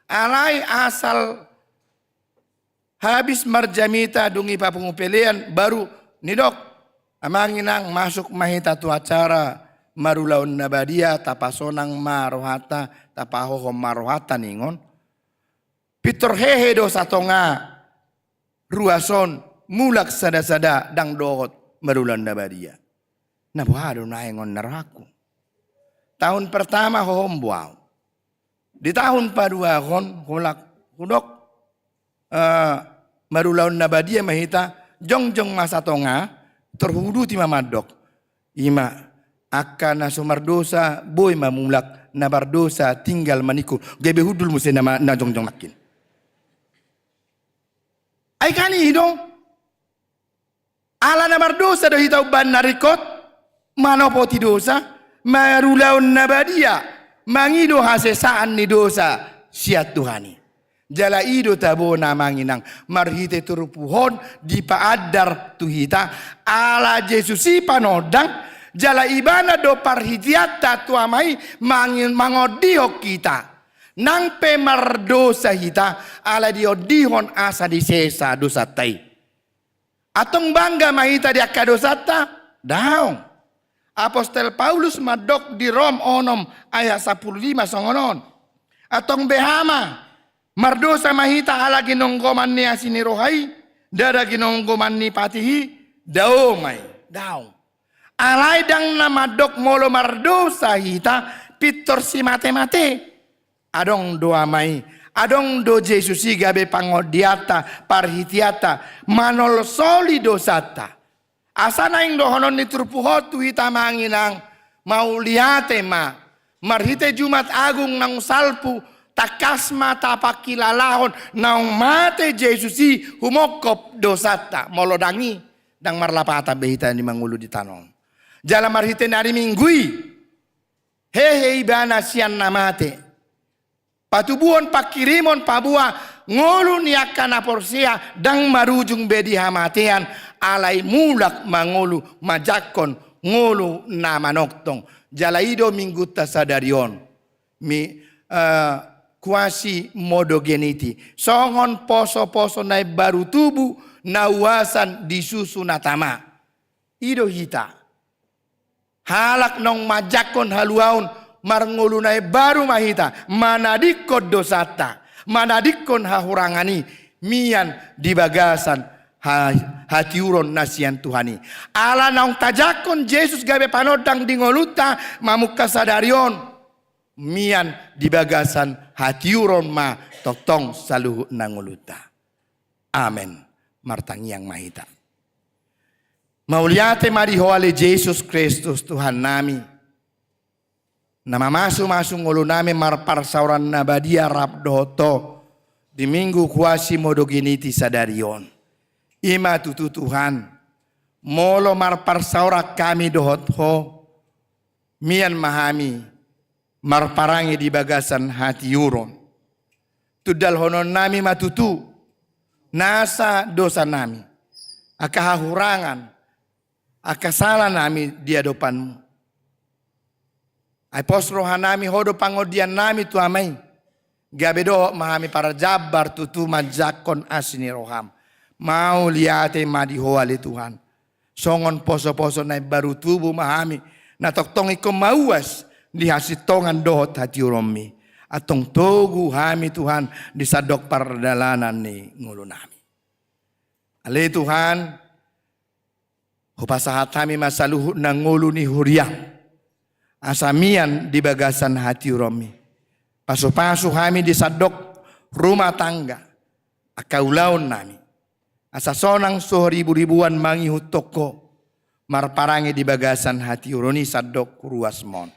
Alai asal habis marjamita dung i papungu pelean, baru nidok, amang inang, masuk ma hita tu acara marulaon na badia, tapasonang ma rohanta, tapahohom ma rohanta ningon. Pintor hehe do satonga ruas on mulak sada-sada ndang dohot marulaon na badia. Na boha do naeng on na rohangku. Tahun pertama hohom bo au. Di tahun paduahon holan hudok, eh, marulaon na badia ma hita, jongjong ma satonga, tarhuduti ma mandok. Ima, angka na so mardosa boi ma mulak, na mardosa tinggal ma ningku. Gabe hundul muse na ma-, na jongjong nangkin. Ai kan i do. Ala na mardosa do hita umbahen na ringkot, manopoti dosa, marulaon na badia, mangido hasesaan ni dosa sian Tuhan i. Jala i do tabo na manginang, marhite turpuk on dipaandar tu hita, ala Jesus i panondang, jala ibana do parhiteanta tu Ama i mangin-, mangondihon hita. Nang pe mardosa hita, ala diondihon asa disesa dosanta i. Antong bangga ma hita di angka dosanta? Daong. Apostel Paulus mandok di Rom onom ayat sampulu lima songon on. Antong beha ma, mardosa ma hita ala ginonggoman ni asi ni roha i, ndada ginonggoman ni patih i? Dao ma i, daong. Alai ndang na mandok molo mardosa hita, pintor simate-mate. Adong do Ama i, adong do Jesus i gabe pangondihanta, parhiteanta, manolsoli dosanta. Asa naeng dohonon ni turpuk on tu hita manginang, mauliate ma, marhite Jumat Agung naung salpu, tangkas ma tapangkilalahon naung mate Jesus i humongkop dosanta, molo ndang i, ndang marlapatan be hita ni mangolu di tano on. Jala marhite na ari Minggu i, hehe ibana sian na mate. Patubuhon pangkirimon paboa ngolu ni angka na porsea ndang marujung be di hamatean, alai mulak mangolu manjangkon ngolu na manongtong. Jala i do Minggunta sadari on. Mi, eh, Quasimodogeniti. Songon poso-poso na imbaru tubu na uasan di susu na tama. I do hita. Halak naung manjangkon haluaon, marngolu na imbaru ma hita, manadingkon dosanta, manadingkon hahurangan i, mian di bagasan ha-, hatiuron na sian Tuhan i. Ala naung tajangkon Jesus gabe panondang di ngolunta, mamungka sadari on, mian di bagasan hatiuron ma tongtong saluhutna ngolunta. Amen. Martangiang ma hita. Mauliate ma di Ho ale Jesus Kristus Tuhannami, na mamasu-masu ngolunami marparsaoran na badia rap dohot Ho di Minggu Quasimodogeniti sadari on. I ma tutu Tuhan, molo marparsaoran hami dohot Ho, mian ma hami marparange di bagasan hatiuron. Tundalhononnami ma tutu nasa dosanami, angka hahurangan, angka salanami di adopanMu. Ai pos rohanami, Ho do pangondiannami tu Ama i. Gabe dohot ma hami parjambar tutu manjangkon asi ni rohaM. Mauliate ma di Ho ale Tuhan. Songon poso-poso na imbaru tubu ma hami, na tongtong ingkon mauas di hasintongan dohot hatiuronMi. Antong togu hami Tuhan di sandok pardalanan ni ngolunami. Ale Tuhan, hupasahat hami ma saluhut na ngolu ni huriaM, asa mian di bagasan hatiuronMi. Pasu-pasu hami di sandok rumah tangga, angka ulaonnami. Asa sonang so ribu-ribuan mangihuthon Ho, marparange di bagasan hatiuron i sandok ruasMon.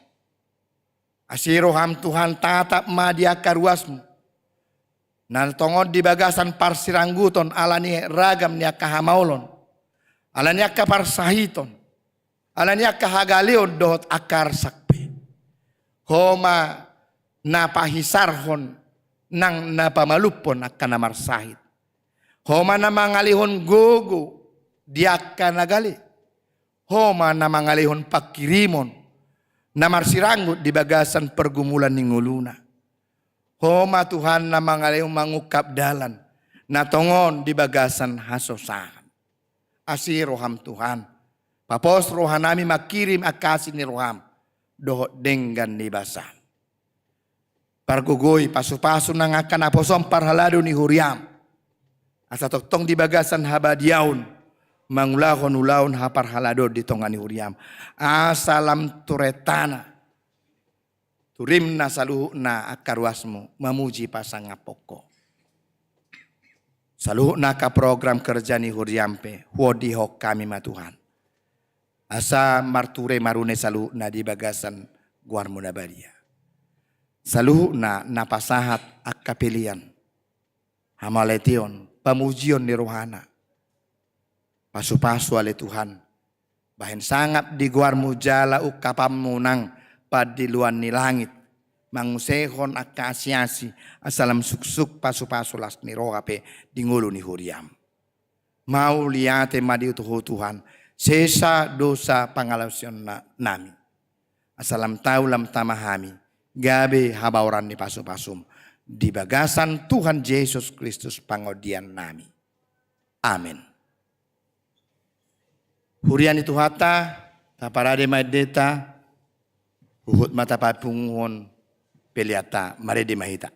Asi rohaM Tuhan, tatap ma di angka ruasMu. Na tongon di bagasan parsirangguton ala ni ragam ni angka hamaolon, ala ni angka parsahiton, ala ni angka hagaleon dohot angka arsak pe. Ho ma na pahisarhon nang na pamalumhon angka na marsahit. Ho ma na mangalehon gogo di angka na gale. Ho ma na mangalehon pangkirimon na marsiranggut di bagasan pergumulan ni ngoluna. Ho ma Tuhan na mangalehon mangungkap dalan na tongon di bagasan hasosahan. Asi rohaM Tuhan. Papos rohanami mangkirim angka asi ni rohaM. dohot denggan ni basaM. Pargogoi, pasupasu nang angka naposoM parhalado ni huriaM, asa tongtong di bagasan habadiaon mangulahon ulaon haparhaladoon di tonga ni huriaM, asa lam tu rentana turimna saluhutna angka ruasMu mamuji pasangaphon Ho. Saluhutna angka program kerja ni huriaM pe huondihon hami ma Tuhan, asa marture marune saluhutna di bagasan goarMu na badia. Saluhutna na pasahat angka pelean, hamauliateon, pamujion ni rohana. Pasupasu ale Tuhan, bahen sangap di goarMu jala ungkapanMu nang pandiloan ni langit, mangusehon angka asiasi asa lam suksuk pasupasu las ni roha pe di ngolu ni huriaM. Mauliate ma di Ho Tuhan, sesa dosa pangalaosionnami, asa lam tau lam tama hami gabe habaoran ni pasupasuM, di bagasan Tuhan Jesus Kristus pangondiannami. Amen. Huria ni Tuhanta, taparade ma endenta, huhut ma tapapunguhon peleanta, marende ma hita.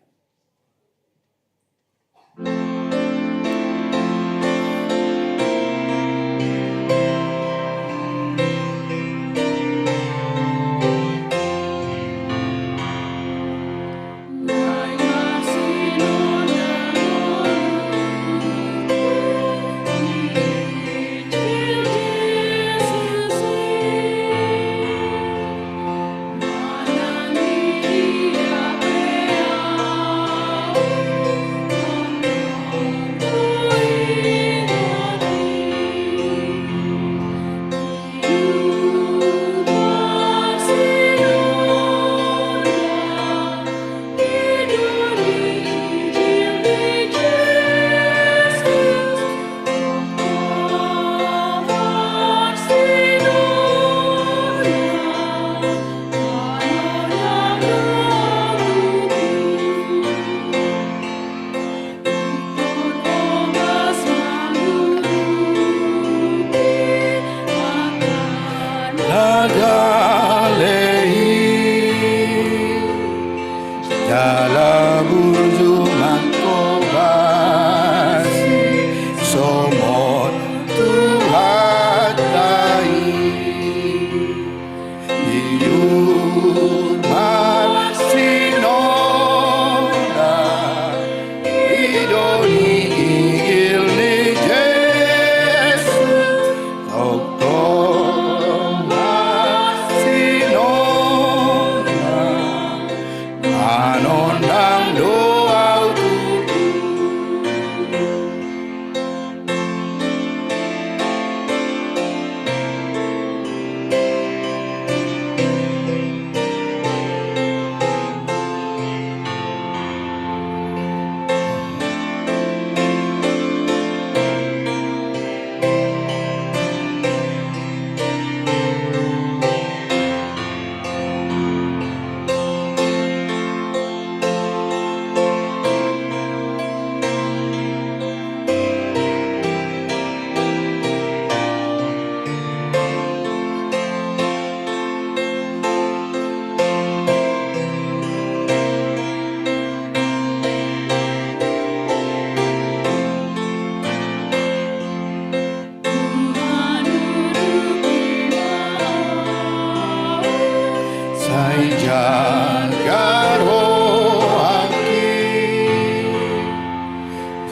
Jala burju mangkobasi songon Tuhanta i. Iur ma sinonda i do ni igil ni Jesus. Tongtong ma sinonda manondang do au tutu. Sai jaga rohangki,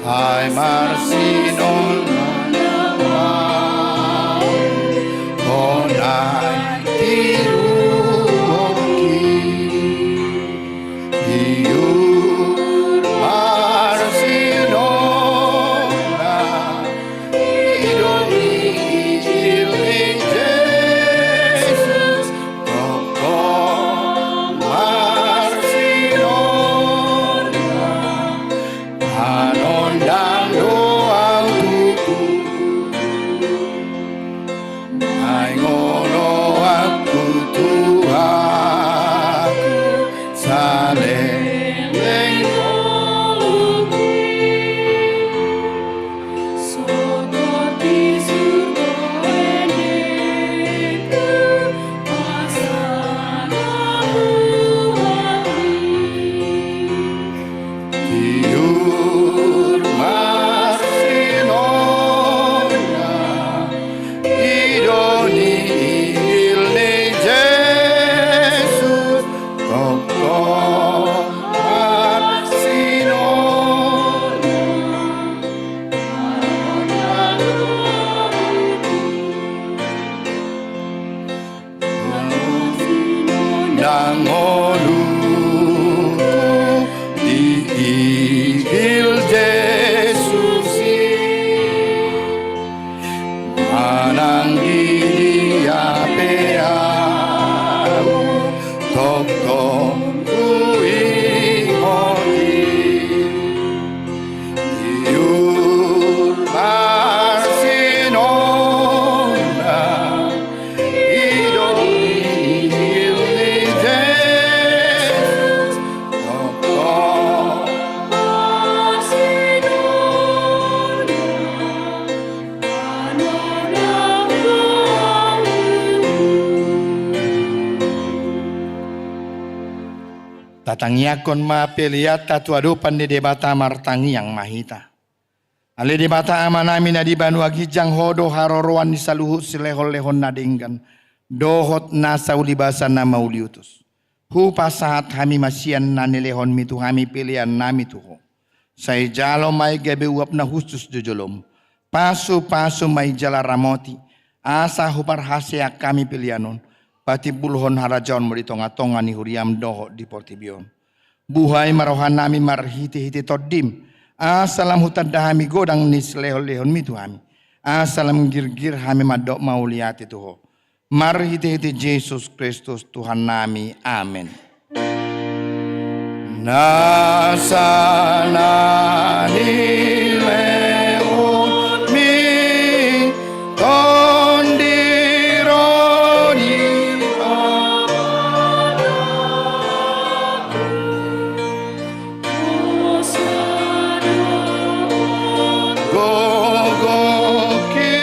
sai marsinondang ma au, bona i tiruonki. Iur marsinondang i do ni igil ni Jesus, tongtong marsinondang manondang do au tutu. Naeng olo au tutu, saleleng Tangiangkon ma peleanta tu adopan ni Debata, martangiang ma hita. Ale Debata Amanami na di banua ginjang, Ho do haroroan ni saluhut silehonlehon na denggan dohot nasa ulibasa na mauliutus. Hupasahat hami ma sian na nilehonmi tu hami peleannami tu Ho. Sai jalo ma i gabe uap na hushus tu jolom. Pasupasu ma i jala ramoti, asa huparhaseang hami pelean on patimbulhon harajaonmu di tongatonga ni huriam dohot di portibi on. Buhai ma rohanami marhitehite Tondim, asa lam hutanda hami godang ni silehonlehonmi tu hami, asa lam girgir hami mandok mauliate tu Ho. Marhitehite Jesus Kristus Tuhannami. Amen. Nasa na nilehonmi, Tondi ro di gogohi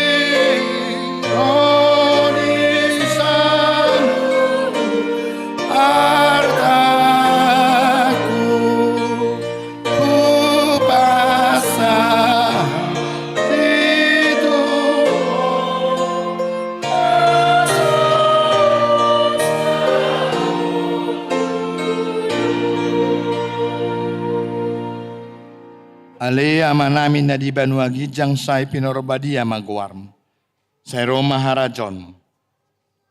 ro di saluhut artaku, hupasahat i tu Ho. Ale Amanami na di banua ginjang, sai pinarbadia ma goarmu. Sai ro ma harajaonmu.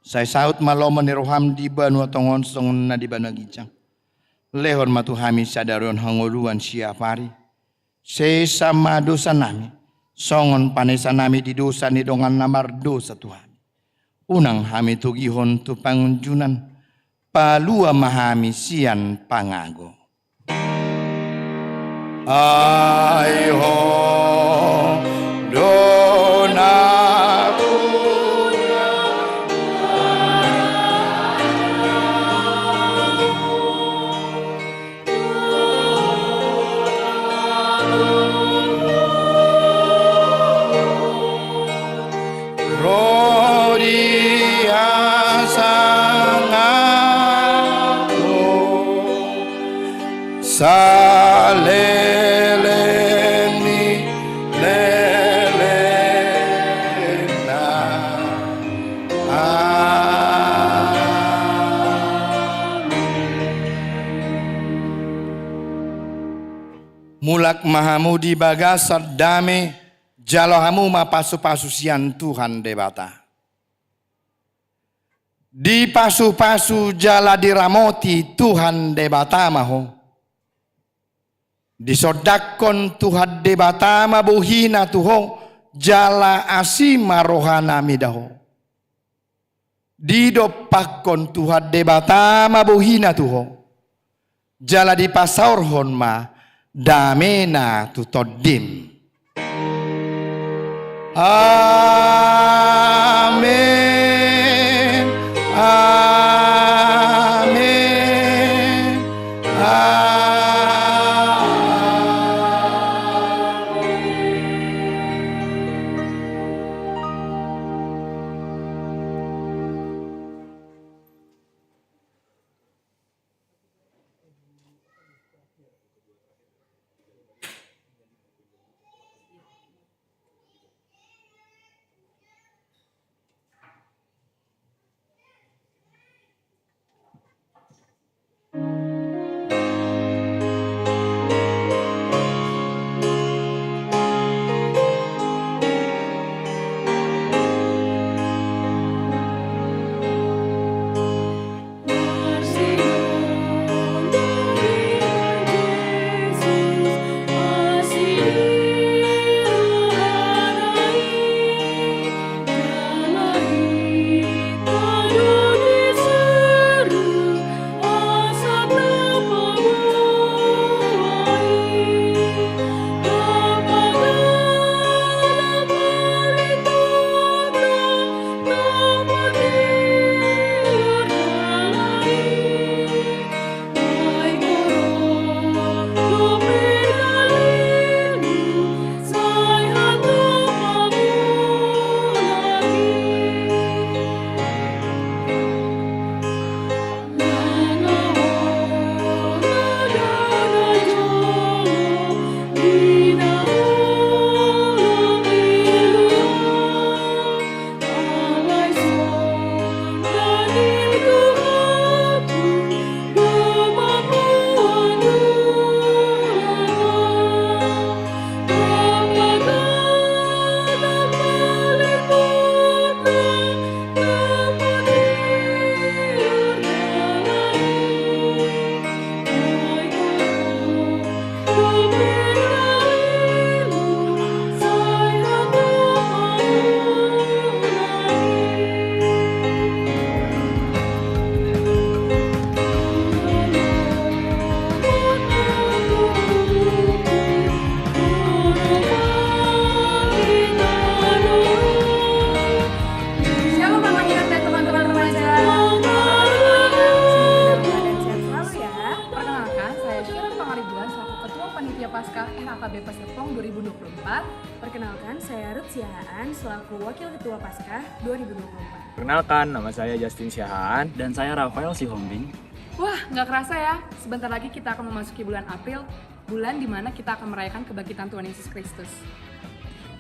Sai saut ma lomo ni roham di banua tonga on songon na di banua ginjang. Lehon ma tu hami sadari on hangoluan siapari. Sesa ma dosanami, songon panesanami di dosa ni dongan na mardosa tu hami. Unang hami togihon tu pangunjunan, palua ma hami sian pangago. Ai Ho do na punya ro di hasangapon saleleng ni lelengna. Amen. Mulak ma hamu di bagasan dame, jalo hamu ma pasupasu sian Tuhan Debata. Dipasupasu jala diramoti Tuhan Debata ma ho. Disondangkon Tuhan Debata ma bohina tu ho, jala asi ma rohana mida ho. Didompakkon Tuhan Debata ma bohina tu ho, jala dipasaorhon ma damena tu tondim. Amen. Amen. Amen. Paskah R H K B P Serpong dua ribu dua puluh empat. Perkenalkan, saya Ruth Siahaan selaku Wakil Ketua Paskah dua ribu dua puluh empat. Perkenalkan, nama saya Justin Siahaan. Dan saya Rafael Sihombing. Wah, nggak kerasa ya, sebentar lagi kita akan memasuki bulan April, bulan di mana kita akan merayakan kebangkitan Tuhan Yesus Kristus.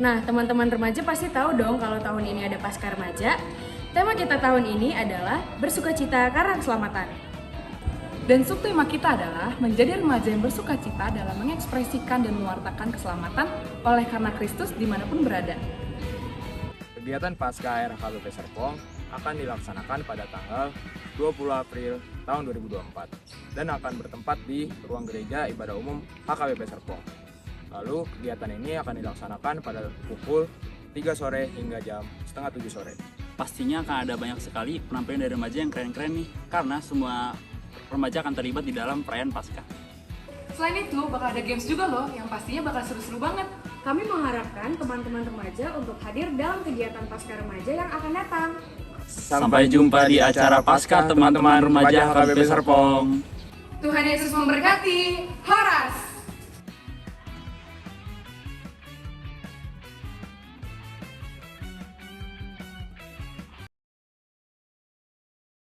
Nah, teman-teman remaja pasti tahu dong kalau tahun ini ada Paskah Remaja. Tema kita tahun ini adalah Bersukacita Karena Keselamatan. Dan subtema kita adalah menjadi remaja yang bersukacita dalam mengekspresikan dan mewartakan keselamatan oleh karena Kristus dimanapun berada. Kegiatan Paskah R H K B P Serpong akan dilaksanakan pada tanggal dua puluh April tahun dua ribu dua puluh empat dan akan bertempat di ruang gereja ibadah umum H K B P Serpong. Lalu, kegiatan ini akan dilaksanakan pada pukul tiga sore hingga jam setengah tujuh sore. Pastinya akan ada banyak sekali penampilan dari remaja yang keren-keren nih, karena semua remaja akan terlibat di dalam perayaan Paskah. Selain itu, bakal ada games juga loh, yang pastinya bakal seru-seru banget. Kami mengharapkan teman-teman remaja untuk hadir dalam kegiatan Paskah Remaja yang akan datang. Sampai jumpa di acara Paskah, teman-teman remaja H K B P Serpong. Tuhan Yesus memberkati.